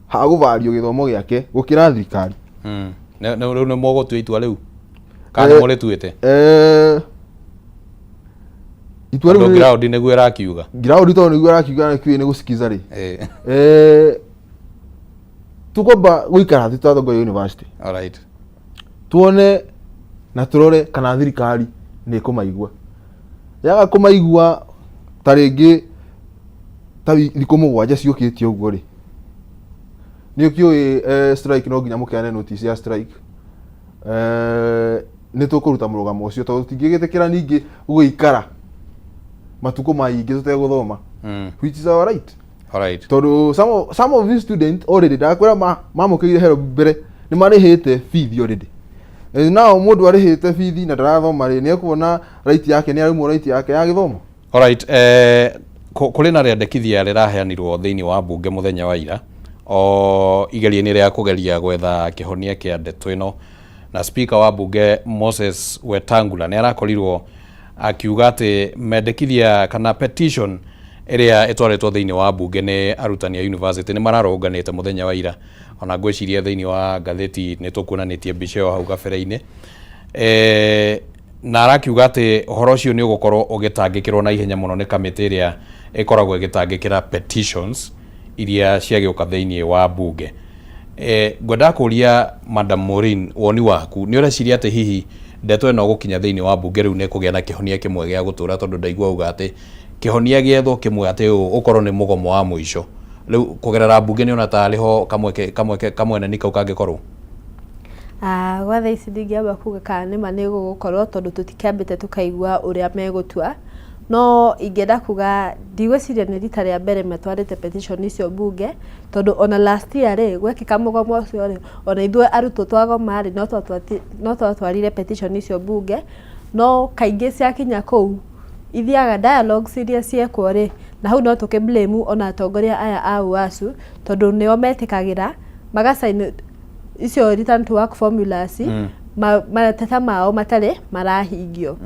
hagũvario gĩthomo gĩake gũkĩra thirikari. Rĩu nĩ mũgũtua itua rĩu kana nĩ mũrĩtuĩte? Itua rĩu Tondũ ground nĩguo ĩrakiuga. Ground tondũ nĩguo ĩrakiuga nĩ nĩ gũsikiza rĩ. Tũkwamba gũikara thĩ twatongoria university. Tuone na tũrore kana thirikari nĩ ĩkũmaigua. Yaga kũmaigua ta rĩngĩ ta thikũ 7 ciũkĩte ũguo rĩ, nĩ ũkĩũĩ strike no nginya mũkeane notice ya strike. Nĩ tũkũruta mũrũgamo ũcio tondũ tũtingĩgĩtĩkĩra ningĩ gũikara matukũ maingĩ tũtegũthoma, which is our right. Tondũ some of these students already ndakwĩra mamũkĩire hero mbere nĩ marĩhĩte fees already. Now mũndũ arĩhĩte fees na ndarathoma rĩ, nĩ ekuona right yake, nĩ arĩmwo right yake ya gĩthomo. Alright, kũrĩ na rĩandĩkithia rĩraheanirwo thĩinĩ wa mbunge mũthenya wa ira o igeria-inĩ rĩa kũgeria gwetha kĩhonia kĩa ndeto ĩno, na speaker wa mbunge Moses Wetangula nĩ arakorirwo akiuga atĩ mendekithia kana petition ĩrĩa ĩtwarĩtwo thĩinĩ wa mbunge nĩ arutani a university nĩ mararũnganĩte mũthenya wa ira. Ona ngwĩciria thĩinĩ wa ngathĩti nĩ tũkuonanĩtie mbica ĩyo hau gabere-inĩ. Na arakiuga atĩ ũhoro ũcio nĩ ũgũkorwo ũgĩtangĩkĩrwo na ihenya mũno nĩ kamĩtĩ ĩrĩa ĩkoragwo ĩgĩtangĩkĩra petitions iria ciagĩũka thĩinĩ wa mbunge. Ngwendaga kũria Madam Maureen, woni waku nĩ ũreciria atĩ hihi ndeto ĩno gũkinya thĩinĩ wa mbunge rĩu nĩ kũgĩa na kĩhonia kĩmwe gĩa gũtũra, tondũ ndaigua uga atĩ kĩhonia gĩethwo kĩmwe atĩ ũũ ũkorwo nĩ mũgomo wa mũico, rĩu kũgerera mbunge nĩ ona tarĩ ho kamweke kamweneni kau kangĩkorwo? Gwa thaa ici ndingĩamba kuga kana nĩma nĩ gũgũkorwo, tondũ tũtikĩambĩte tũkaigua ũrĩa megũtua, no ingĩenda kuga ndigwĩciria nĩ rita rĩa mbere matwarĩte petition icio mbunge, tondũ ona last year rĩ, gwekĩka mũgomo ũcio rĩ, ona ithuĩ arutwo twagoma rĩ, no twatwarire petition icio mbunge, no kaingĩ ciakinya kũu ithiaga dialogues iria ciekwo rĩ, na hau no tũkĩ blame ona atongoria aya a UASU, tondũ nĩo metĩkagĩra magacaini icio return to work formulas. Mateta mao matarĩ marahingio.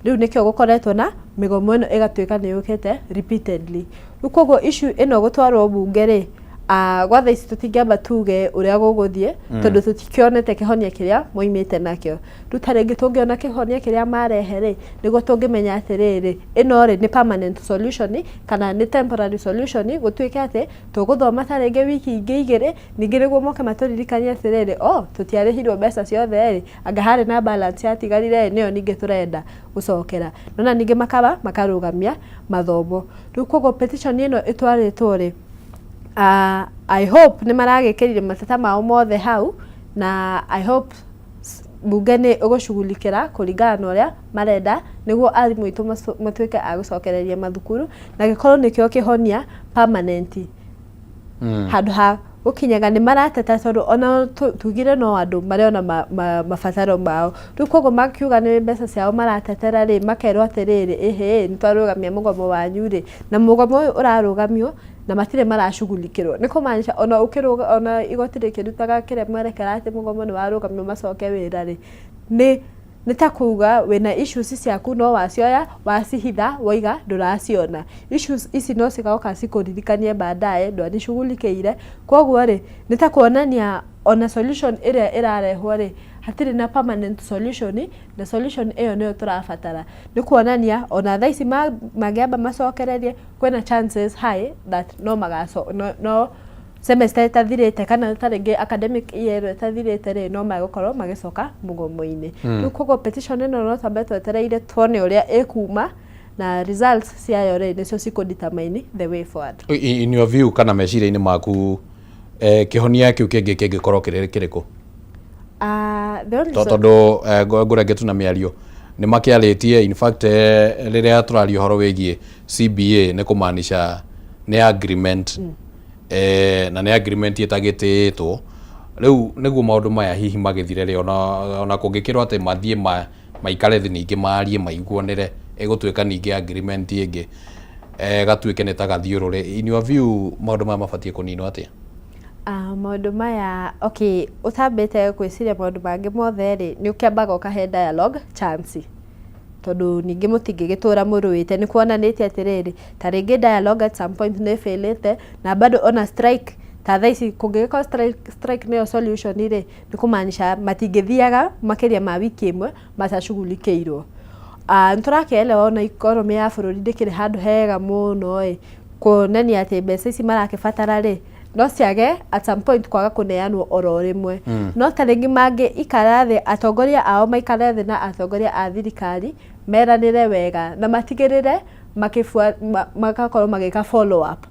Rĩu nĩkĩo gũkoretwo na mĩgomo ĩno ĩgatuĩka nĩ yũkĩte repeatedly. Rĩu koguo issue ĩno gũtwarwo bunge rĩ, gwa thaa ici tũtingĩamba tuge ũrĩa gũgũthiĩ, tondũ tũtikĩonete kĩhonia kĩrĩa moimĩte nakĩo. Rĩu ta rĩngĩ tũngĩona kĩhonia kĩrĩa marehe rĩ, nĩguo tũngĩmenya atĩrĩrĩ, ĩno rĩ nĩ permanent solution kana nĩ temporary solution, gũtuĩke atĩ tũgũthoma ta rĩngĩ wiki ingĩ 2, ningĩ nĩguo moke matũririkanie atĩrĩrĩ, oh, tũtiarĩhirwo mbeca ciothe rĩ, anga harĩ na balance yatigarire rĩ, nĩyo ningĩ tũrenda gũcokera. Nona ningĩ makaba makarũgamia mathomo. Rĩu koguo petition ĩno ĩtwarĩtwo rĩ, I hope nĩ maragĩkĩrire mateta mao mothe hau, na I hope bunge nĩ ĩgũcughulikĩra kũringana na ũrĩa marenda, nĩguo arimũ aitũ matuĩke a gũcokereria mathukuru, na gĩkorwo nĩkĩo kĩhonia permanent. Handũ ha gũkinyaga nĩ marateta, tondũ ona tugire no andũ marĩ ona mabataro mao. Rĩu koguo makiuga nĩ mbeca ciao maratetera rĩ, makerwo atĩrĩrĩ, ĩhĩ, nĩ twarũgamia mũgomo wanyu rĩ, na mũgomo ũyũ ũrarũgamio na matirĩ maracughulikĩrwo, nĩ kũmaanisha ona ũkĩrũga, ona igoti rĩkĩrutaga kĩrĩa mwerekera atĩ mũgomo nĩ warũgamio macoke wĩra rĩ, nĩ ta kuga wĩna issues ciaku no wacioya wacihitha waiga ndũraciona. Issues ici no cigoka cikũririkanie baadaye ndwanicughulikĩire. Koguo rĩ, nĩ ta kuonania ona solution ĩrĩa ĩrarehwo rĩ, hatirĩ na permanent solution, na solution ĩyo nĩyo tũrabatara. Nĩ kuonania ona thaa ici mangĩamba macokererie, kwĩna chances high that no magaco no semester ĩtathirĩte kana ta rĩngĩ academic year ĩno ĩtathirĩte rĩ, no megũkorwo magĩcoka mũgomo-inĩ. Rĩu koguo petition ĩno no twambe twetereire tuone ũrĩa ĩkuma, na results ciayo rĩ, nĩcio cikũ determine the way forward. In your view, kana meciria-inĩ maku, kĩhonia kĩu kĩngĩ kĩngĩkorwo kĩrĩ kĩrĩkũ? The only Tondũ ngũrenge tu na mĩario nĩ makĩarĩtie, in fact, rĩrĩa tũraria ũhoro wĩgiĩ CBA nĩ kũmaanisha nĩ agreement, na nĩ agreement ĩtagĩtĩĩtwo. Rĩu nĩguo maũndũ maya hihi magĩthire rĩ, ona kũngĩkĩrwo atĩ mathiĩ maikare thĩ ningĩ marie maiguanĩre, ĩgũtuĩka ningĩ agreement ĩngĩ, gatuĩke nĩ ta gathiũrũrĩ. In your view, maũndũ maya mabatiĩ kũninwo atĩa? Maũndũ maya, okay, ũtambĩte gwĩciria maũndũ mangĩ mothe rĩ, nĩ ũkĩambaga ũkahe dialogue chance, tondũ ningĩ mũtingĩgĩtũra mũrũĩte. Nĩ kuonanĩtie atĩrĩrĩ, ta rĩngĩ dialogue at some point nĩ ĩbĩlĩte, na bado ona strike ta thaa ici kũngĩgĩkorwo strike nĩyo solution rĩ, nĩ kũmaanisha matingĩthiaga makĩria ma wiki 1 matacughulikĩirwo. Nĩ tũrakĩelewa ona economy ya bũrũri ndĩkĩrĩ handũ hega mũno ĩ, kuonania atĩ mbeca ici marakĩbatara rĩ, no ciage at some point kwaga kũneanwo oro rĩmwe. No ta rĩngĩ mangĩikara thĩ, atongoria ao maikare thĩ na atongoria a thirikari, meranĩre wega na matigĩrĩre magakorwo magĩka follow up,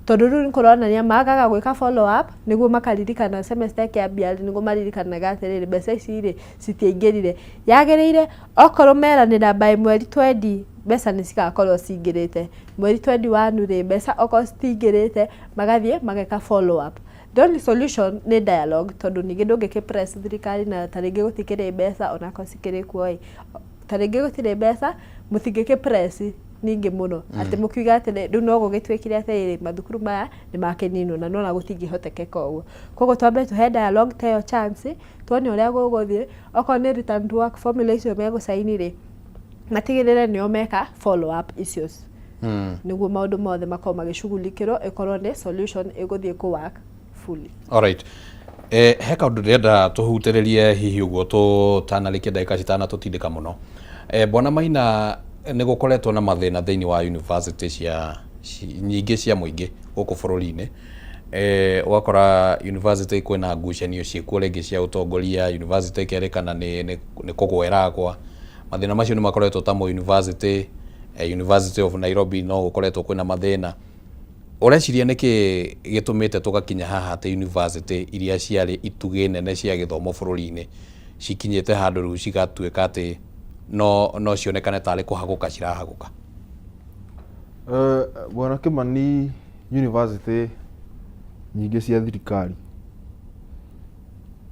tondũ rĩu nĩ kũronania magaga gwĩka follow up, nĩguo makaririkana semester ĩkĩambia rĩ, nĩguo maririkanaga atĩrĩrĩ, mbeca ici rĩ citiaingĩrire. Yagĩrĩire okorwo meranĩra by mweri 20 mbeca nĩ cigakorwo cingĩrĩte, mweri 21 rĩ, mbeca okorwo citingĩrĩte, magathiĩ mageka follow up. The only solution nĩ dialogue, tondũ ningĩ ndũngĩkĩ press thirikari na ta rĩngĩ gũtikĩrĩ mbeca, onakorwo cikĩrĩ kuo ĩ, ta rĩngĩ gũtirĩ mbeca, mũtingĩkĩ press ningĩ mũno atĩ mũkiuga atĩ rĩu no gũgĩtuĩkire atĩrĩrĩ, mathukuru maya nĩ makĩninwo, na nona gũtingĩhotekeka ũguo. Koguo twambe tũhe dialogue ta ĩyo chance, tuone ũrĩa gũgũthiĩ. Okorwo nĩ return to work formula icio megũcaini rĩ, matigĩrĩre nĩo meka follow up icio, nĩguo maũndũ mothe makorwo magĩcughulikĩrwo, ĩkorwo nĩ solution ĩgũthiĩ kũ work fully. Alright. He kaũndũ ndĩrenda tũhutĩrĩrie hihi ũguo tũtanarĩkia, ndagĩka citanatũtindĩka mũno. Bwana Maina, nĩ gũkoretwo na mathĩna thĩinĩ wa university cia nyingĩ cia mũingĩ gũkũ bũrũri-inĩ. Ũgakora university kwĩna ngucanio ciĩkuo rĩngĩ cia ũtongoria, university ĩkerĩkana nĩ kũgwa ĩragwa. Mathĩna macio nĩ makoretwo ta Moi University, University of Nairobi, no gũkoretwo kwĩna mathĩna. Ũreciria nĩkĩ gĩtũmĩte tũgakinya haha atĩ university iria ciarĩ itugĩ nene cia gĩthomo bũrũri-inĩ cikinyĩte handũ rĩu cigatuĩka atĩ no cionekane tarĩ kũhagũka cirahagũka? Bwana Kimani, university nyingĩ cia thirikari,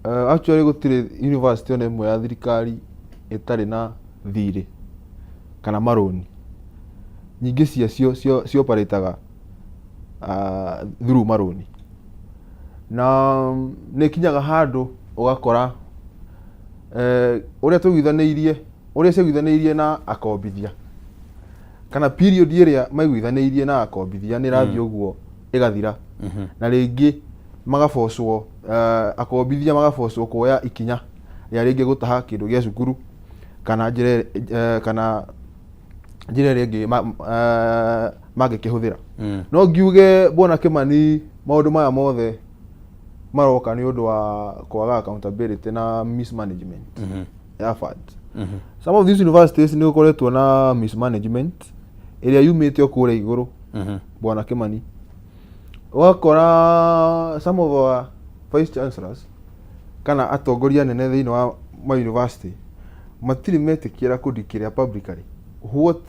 actually gũtirĩ university ona ĩmwe ya thirikari ĩtarĩ na thirĩ kana marũni. Nyingĩ ciacio cioperataga through marũni, na nĩ ĩkinyaga handũ ũgakora Ũrĩa tũiguithanĩirie, ũrĩa ciaiguithanĩirie na akombithia kana period ĩrĩa maiguithanĩirie na akombithia nĩ ĩrathiĩ ũguo ĩgathira, na rĩngĩ magabocwo, akombithia magabocwo kuoya ikinya rĩa rĩngĩ gũtaha kĩndũ gĩa cukuru kana njĩra kana njĩra ĩrĩa ĩngĩ mangĩkĩhũthĩra. No ngiuge, Bwana Kĩmani, maũndũ maya mothe maroka nĩ ũndũ wa kwaga accountability na mismanagement ya funds. Some of these universities nĩ gũkoretwo na mismanagement ĩrĩa yumĩte o kũrĩa igũrũ. Bwana Kĩmani, ũgakora some of our vice chancellors kana atongoria anene thĩinĩ wa ma university matirĩ metĩkĩra kũdeclare publicly what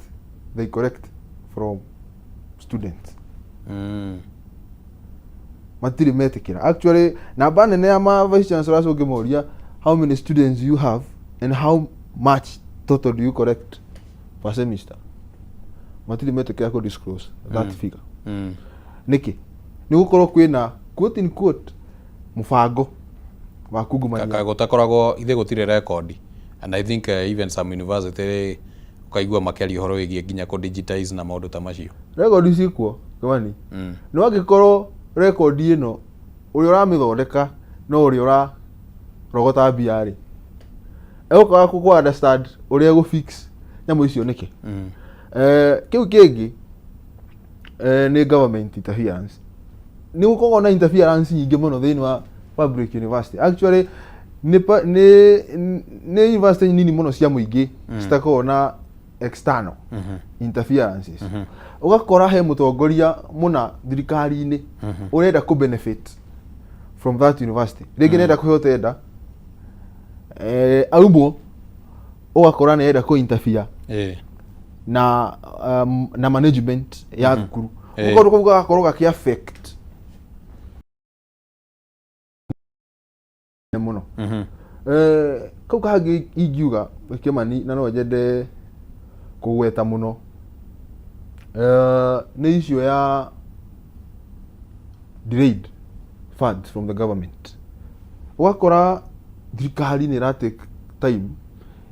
they collect from students. Matirĩ metĩkĩra. Actually, namba nene ya ma vice chancellors, ũngĩmoria how many students you have and how much total do you collect per semester, matirĩ metĩkĩra kũ disclose that figure. Nĩkĩ? Nĩ gũkorwo kwĩna, quote in quote, mũbango wa kungumania. Kaka gũtakoragwo ithe gũtirĩ record, and I think even some university ũkaigua makĩaria ũhoro wĩgiĩ nginya kũ digitize na maũndũ ta macio. Rekondi cikuo, Kĩmani. No angĩkorwo rekondi ĩno ũrĩa ũramĩthondeka no ũrĩa ũrarogota mbia rĩ, egũkaga kũ understand ũrĩa egũ fix nyamũ icio nĩkĩ. Kĩu kĩngĩ nĩ government interference. Nĩ gũkoragwo na interference nyingĩ mũno thĩinĩ wa public university. Actually, nĩ university nini mũno cia mũingĩ citakoragwo na external interferences. Ũgakora he mũtongoria mũna thirikari-inĩ ũrenda kũ benefit from that university, rĩngĩ nĩarenda kũheo tender, aumwo ũgakora nĩarenda kũ interfere na management ya thukuru. Ũkorwo kau gagakorwo gakĩ affect mũno. Kau kangĩ ingiuga, Kĩmani, na no nyende kũgweta mũno, nĩ issue ya delayed funds from the government. Ũgakora thirikari nĩ ĩra take time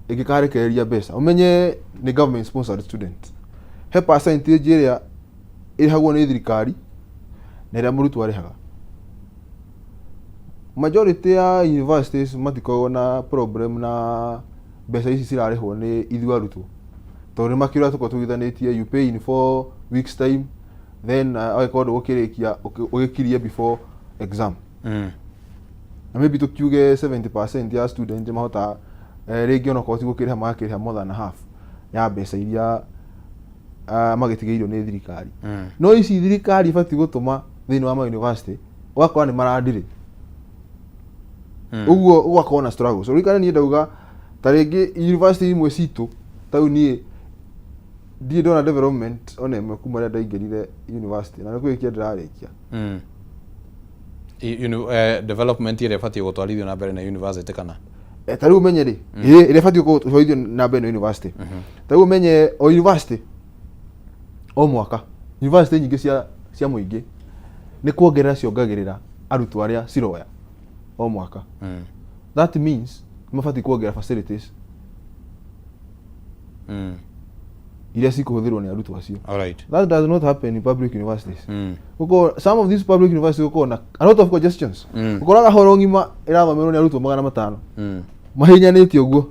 ĩngĩkarekereria mbeca. Ũmenye nĩ government sponsored student, he percentage ĩrĩa ĩrĩhagwo nĩ thirikari na ĩrĩa mũrutwo arĩhaga. Majority ya universities matikoragwo na problem na mbeca ici cirarĩhwo nĩ ithuĩ arutwo, tondũ nĩ makĩũria tũkorwo tũiguithanĩtie, you pay in 4 weeks time, then agĩkorwo ndũgũkĩrĩkia ũgĩkirie before exam. Na maybe tũkiuge 70% ya student mahota, rĩngĩ onakorwo ti gũkĩrĩha, magakĩrĩha more than half ya mbeca iria magĩtigĩirio nĩ thirikari. No ici thirikari ĩbatiĩ gũtũma thĩinĩ wa ma university, ũgakora nĩ marandirĩ. Ũguo ũgakorwo na struggles. Ũririkane niĩ ndauga ta rĩngĩ university imwe citũ, tau niĩ ndirĩ ndona development ona ĩmwe kuma rĩrĩa ndaingĩrire university, na nĩ kũrĩkia ndĩrarĩkia. Development ĩrĩa ĩbatiĩ gũtwarithio na mbere na university kana? Ta rĩu ũmenye rĩ, ĩ ĩrĩa ĩbatiĩ gũtwarithio na mbere nĩ university. Ta rĩu ũmenye o university o mwaka, university nyingĩ cia mũingĩ nĩ kuongerera ciongagĩrĩra arutwo arĩa ciroya o mwaka. That means nĩ mabatiĩ kuongerera facilities iria cikũhũthĩrwo nĩ arutwo acio. That does not happen in public universities. Gũkorwo some of these public universities gũkorwo na a lot of congestions. Ũkoraga horo ng'ima ĩrathomerwo nĩ arutwo 500 mahinyanĩte ũguo.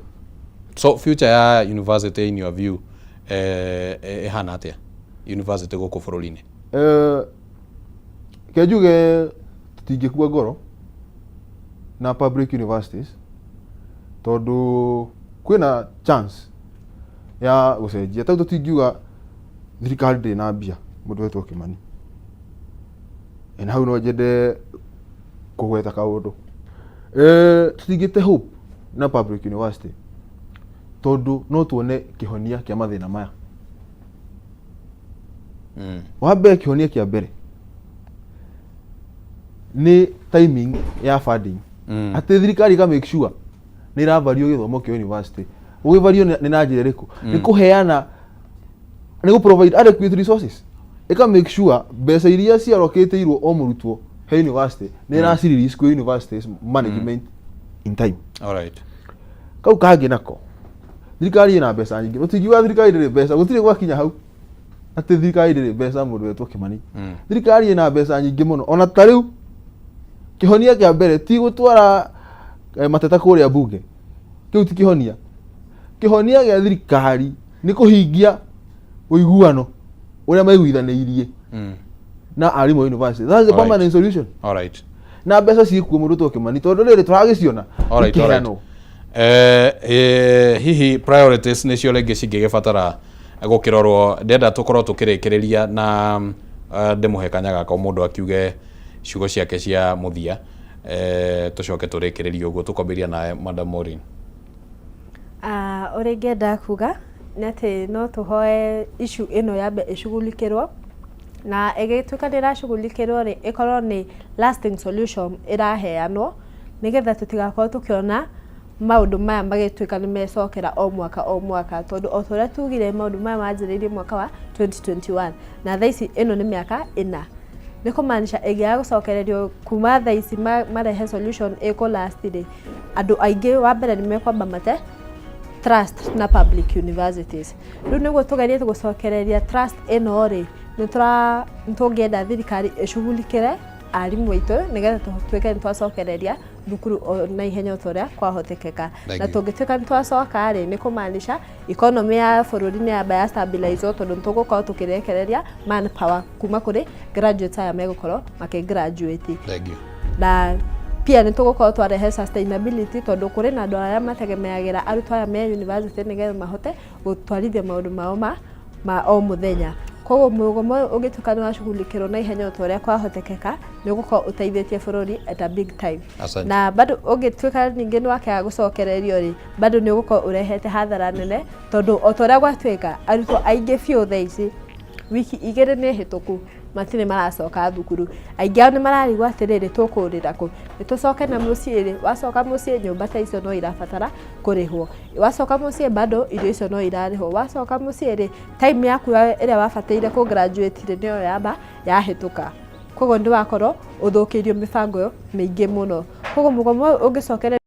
So future ya university in your view ĩhana atĩa, university gũkũ bũrũri-inĩ? Ke njuge tũtingĩkua ngoro na public universities, tondũ kwĩna chance ya gũcenjia. Tau tũtingiuga thirikari ndĩrĩ na mbia, mũndũ wetwo Kĩmani. Na hau no nyende kũgweta kaũndũ. Tũtingĩte hope na public university, tondũ no tuone kĩhonia kĩa mathĩna maya. Wa mbere, kĩhonia kĩa mbere nĩ timing ya funding, atĩ thirikari ĩka make sure nĩ ĩravario gĩthomo kĩa university. Gũgĩvario nĩ na njĩra ĩrĩkũ? Nĩ kũheana, nĩ gũ provide adequate resources, ĩka make sure mbeca iria ciarokĩtĩirwo o mũrutwo he university nĩ ĩraci release kwĩ universities management in time. Kau kangĩ nako, thirikari ĩna mbeca nyingĩ. Ũtingiuga thirikari ndĩrĩ mbeca, gũtirĩ gwakinya hau atĩ thirikari ndĩrĩ mbeca. Mũndũ wetwo Kĩmani, thirikari ĩna mbeca nyingĩ mũno. Ona ta rĩu kĩhonia kĩa mbere ti gũtwara mateta kũrĩa bunge, kĩu ti kĩhonia. Kĩhonia gĩa thirikari nĩ kũhingia ũiguano ũrĩa maiguithanĩirie na arimũ a university. That's the permanent solution. Na mbeca ciĩkuo, mũndũ to Kĩmani, tondũ rĩrĩ tũragĩciona ikĩheanwo. Hihi priorities nĩcio rĩngĩ cingĩgĩbatara gũkĩrorwo. Ndĩrenda tũkorwo tũkĩrĩkĩrĩria na ndĩmũhe kanya gaka o mũndũ akiuge ciugo ciake cia mũthia, tũcoke tũrĩkĩrĩrie ũguo. Tũkwambĩrĩria nawe, Madam Maureen. Ah, ũrĩa ingĩenda kuga nĩ atĩ no tũhoe issue ĩno yambe ĩshughulikĩrwo, na ĩgĩtuĩka nĩ ĩrashughulikĩrwo rĩ, ĩkorwo nĩ lasting solution ĩraheanwo, nĩgetha tũtigakorwo tũkĩona maũndũ maya magĩtuĩka nĩ mecokera o mwaka o mwaka, tondũ o ta ũrĩa tugire, maũndũ maya manjĩrĩirie mwaka wa 2021 na thaa ici ĩno nĩ mĩaka 4. Nĩ kũmaanisha ĩngĩaga gũcokererio kuma thaa ici marehe solution ĩkũ last rĩ, andũ aingĩ wa mbere nĩ mekwamba mate trust na public universities. Rĩu nĩguo tũgerie gũcokereria trust ĩno rĩ, nĩ tũngĩenda thirikari ĩshughulikĩre arimũ aitũ, nĩgetha tũtuĩke nĩ twacokereria thukuru o na ihenya o ta ũrĩa kwahotekeka. Thank Na you. tũngĩtuĩka nĩ twacoka rĩ, nĩ kũmaanisha economy ya bũrũri nĩ yamba ya stabilize, tondũ nĩ tũgũkorwo tũkĩrekereria manpower kuma kũrĩ graduates aya megũkorwo makĩ graduate. Thank you. Na pia nĩ tũgũkorwo twarehe sustainability, tondũ kũrĩ na andũ arĩa mategemeagĩra arutwo aya me university nĩgetha mahote gũtwarithia maũndũ mao ma o mũthenya. Koguo mũgomo ũyũ ũngĩtuĩka nĩ washughulikĩrwo na ihenya o ta ũrĩa kwahotekeka, nĩ ũgũkorwo ũteithĩtie bũrũri at a big time. Asante. Na bado ũngĩtuĩka ningĩ nĩ wakĩaga gũcokererio rĩ, bado nĩ ũgũkorwo ũrehete hathara nene, tondũ o ta ũrĩa gwatuĩka, arutwo aingĩ biũ thaa ici wiki 2 nĩ hĩtũku matirĩ maracoka thukuru. Aingĩ ao nĩ mararigwo atĩrĩrĩ, tũkũrĩra kũ? Nĩ tũcoke na mũciĩ rĩ? Wacoka mũciĩ, nyũmba ta icio no irabatara kũrĩhwo. Wacoka mũciĩ, bado irio icio no irarĩhwo. Wacoka mũciĩ rĩ, time yaku ĩrĩa wabataire kũ graduate rĩ, nĩyo yamba yahĩtũka. Koguo nĩ wakorwo ũthũkĩirio mĩbango mĩingĩ mũno. Koguo mũgomo ũyũ ũngĩcokereria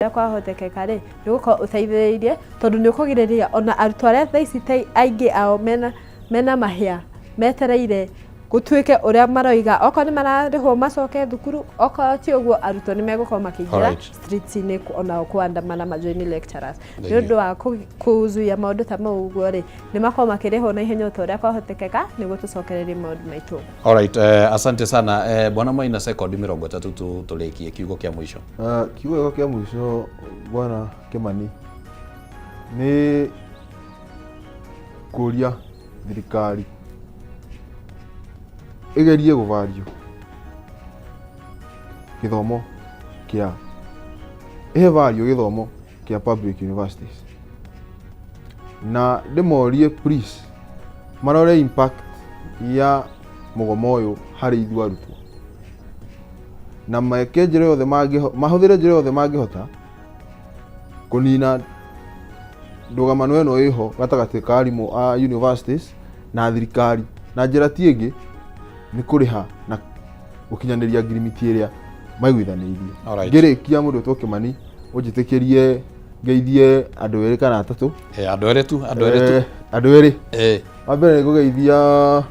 ũrĩa kwahotekeka rĩ, nĩ ũgũkorwo ũteithĩrĩirie, tondũ nĩ ũkũgirĩrĩria ona arutwo arĩa thaa ici ta aingĩ ao mena mahĩa metereire gũtuĩke ũrĩa maroiga, okorwo nĩ mararĩhwo macoke thukuru, okorwo ti ũguo, arutwo nĩ megũkorwo makĩingĩra streets-inĩ onao kũandamana majoini lecturers. Thank Nĩ you. ũndũ wa kũzuia maũndũ ta mau ũguo rĩ, nĩ makorwo makĩrĩhwo na ihenya o ta ũrĩa kwahotekeka, nĩguo tũcokererie maũndũ maitũ. Alright, asante sana. Bwana Maina, sekondi 30 tu tũrĩkie, kiugo kĩa mũico. Kiugo gĩakwa kĩa mũico, bwana Kĩmani, nĩ kũria thirikari ĩgerie gũvario gĩthomo kĩa ĩhe value gĩthomo kĩa public universities, na ndĩmorie please marore impact ya mũgomo ũyũ harĩ ithuĩ arutwo, na meke njĩra yothe mahũthĩre njĩra yothe mangĩhota kũnina ndũgamano ĩno ĩho gatagatĩ ka arimũ a universities na thirikari, na njĩra ti ĩngĩ nĩ kũrĩha na gũkinyanĩria ngirimiti ĩrĩa maiguithanĩirie. Ngĩrĩkia, mũndũ wĩtwo Kĩmani, ũnjĩtĩkĩrie ngeithie andũ erĩ kana atatũ. Andũ erĩ tu, andũ erĩ tu. Andũ erĩ. Wa mbere nĩ ngũgeithia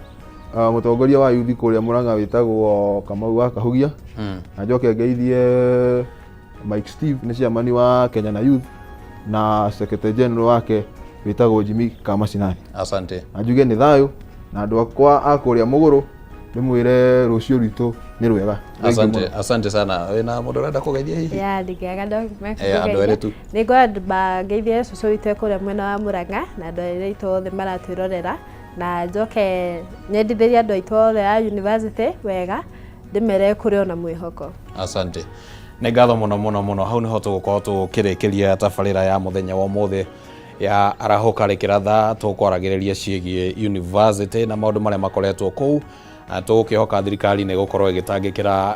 mũtongoria wa yuthi kũrĩa Mũrang'a wĩtagwo Kamau wa Kahugia, na njoke ngeithie Mike Steve, nĩ chairman wa Kenya na Youth, na secretary general wake wĩtagwo Jimmy Kamacinani. Asante. Na njuge nĩ thayũ, na andũ akwa a kũrĩa mũgũrũ ndĩmwĩre rũciũ rwitũ nĩ rwega. Thank you Asante, mũno. asante sana. Wĩna mũndũ ũrenda kũgeithia hihi? Ya, ndingĩaga. Andũ erĩ tu. Nĩ ngwamba ngeithie cũcũ witũ e kũrĩa mwena wa Mũrang'a na andũ arĩa aitũ othe maratwĩrorera, na njoke nyendithĩrie andũ aitũ othe a university wega, ndĩmere kũrĩ ona mwĩhoko. Asante. Nĩ ngatho mũno mũno mũno. Hau nĩho tũgũkorwo tũkĩrĩkĩria tabarĩra ya mũthenya wa ũmũthĩ ya Arahũka Rĩkĩratha. Tũkwaragĩrĩria ciĩgiĩ university na maũndũ marĩa makoretwo kũu. Tũgũkĩhoka thirikari nĩ gũkorwo ĩgĩtangĩkĩra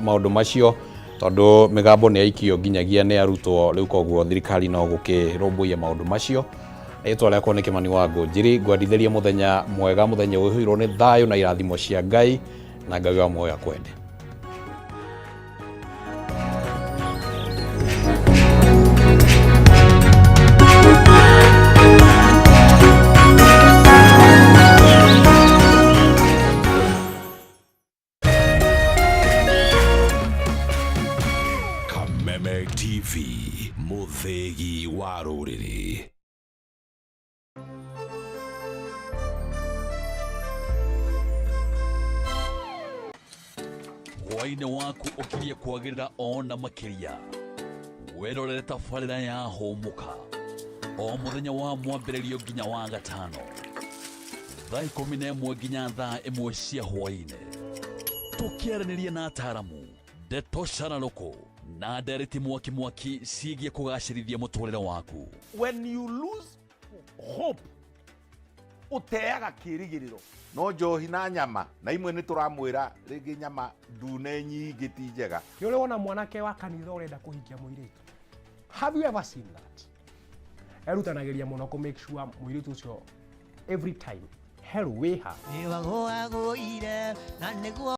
maũndũ macio, tondũ mĩgambo nĩ yaikio nginyagia nĩ arutwo rĩu, koguo thirikari no gũkĩrũmbũiya maũndũ macio. Rĩtwa rĩakwa nĩ Kĩmani wa Ngũnjiri. Ngwendithĩrie mũthenya mwega, mũthenya ũihũirwo nĩ thayũ na irathimo cia Ngai, na Ngai wa muoyo akwende. Kameme TV, mũthĩgi wa rũrĩrĩ. Hwaĩ-inĩ waku ũkirie kwagĩrĩra ona makĩria. Wĩrorere tabarĩra ya Hũmũka o mũthenya wa mwambĩrĩrio nginya wa gatano, thaa 11 nginya thaa 1 cia hwaĩ-inĩ, tũkĩaranĩria na ataaramu, ndeto cararũkũ na ndereti mwaki mwaki ciĩgiĩ kũgacĩrithia mũtũrĩre waku. When you lose hope, ũteaga kĩrĩgĩrĩro. No njohi na nyama na imwe nĩ tũramwĩra rĩngĩ nyama ndune nyingĩ ti njega. Nĩ ũrĩ wona mwanake wa kanitha ũrenda kũhikia mũirĩtu? Have you ever seen that? Erutanagĩria mũno kũ make sure mũirĩtu ũcio every time hello wĩha. Nĩwagũagũire na nĩguo.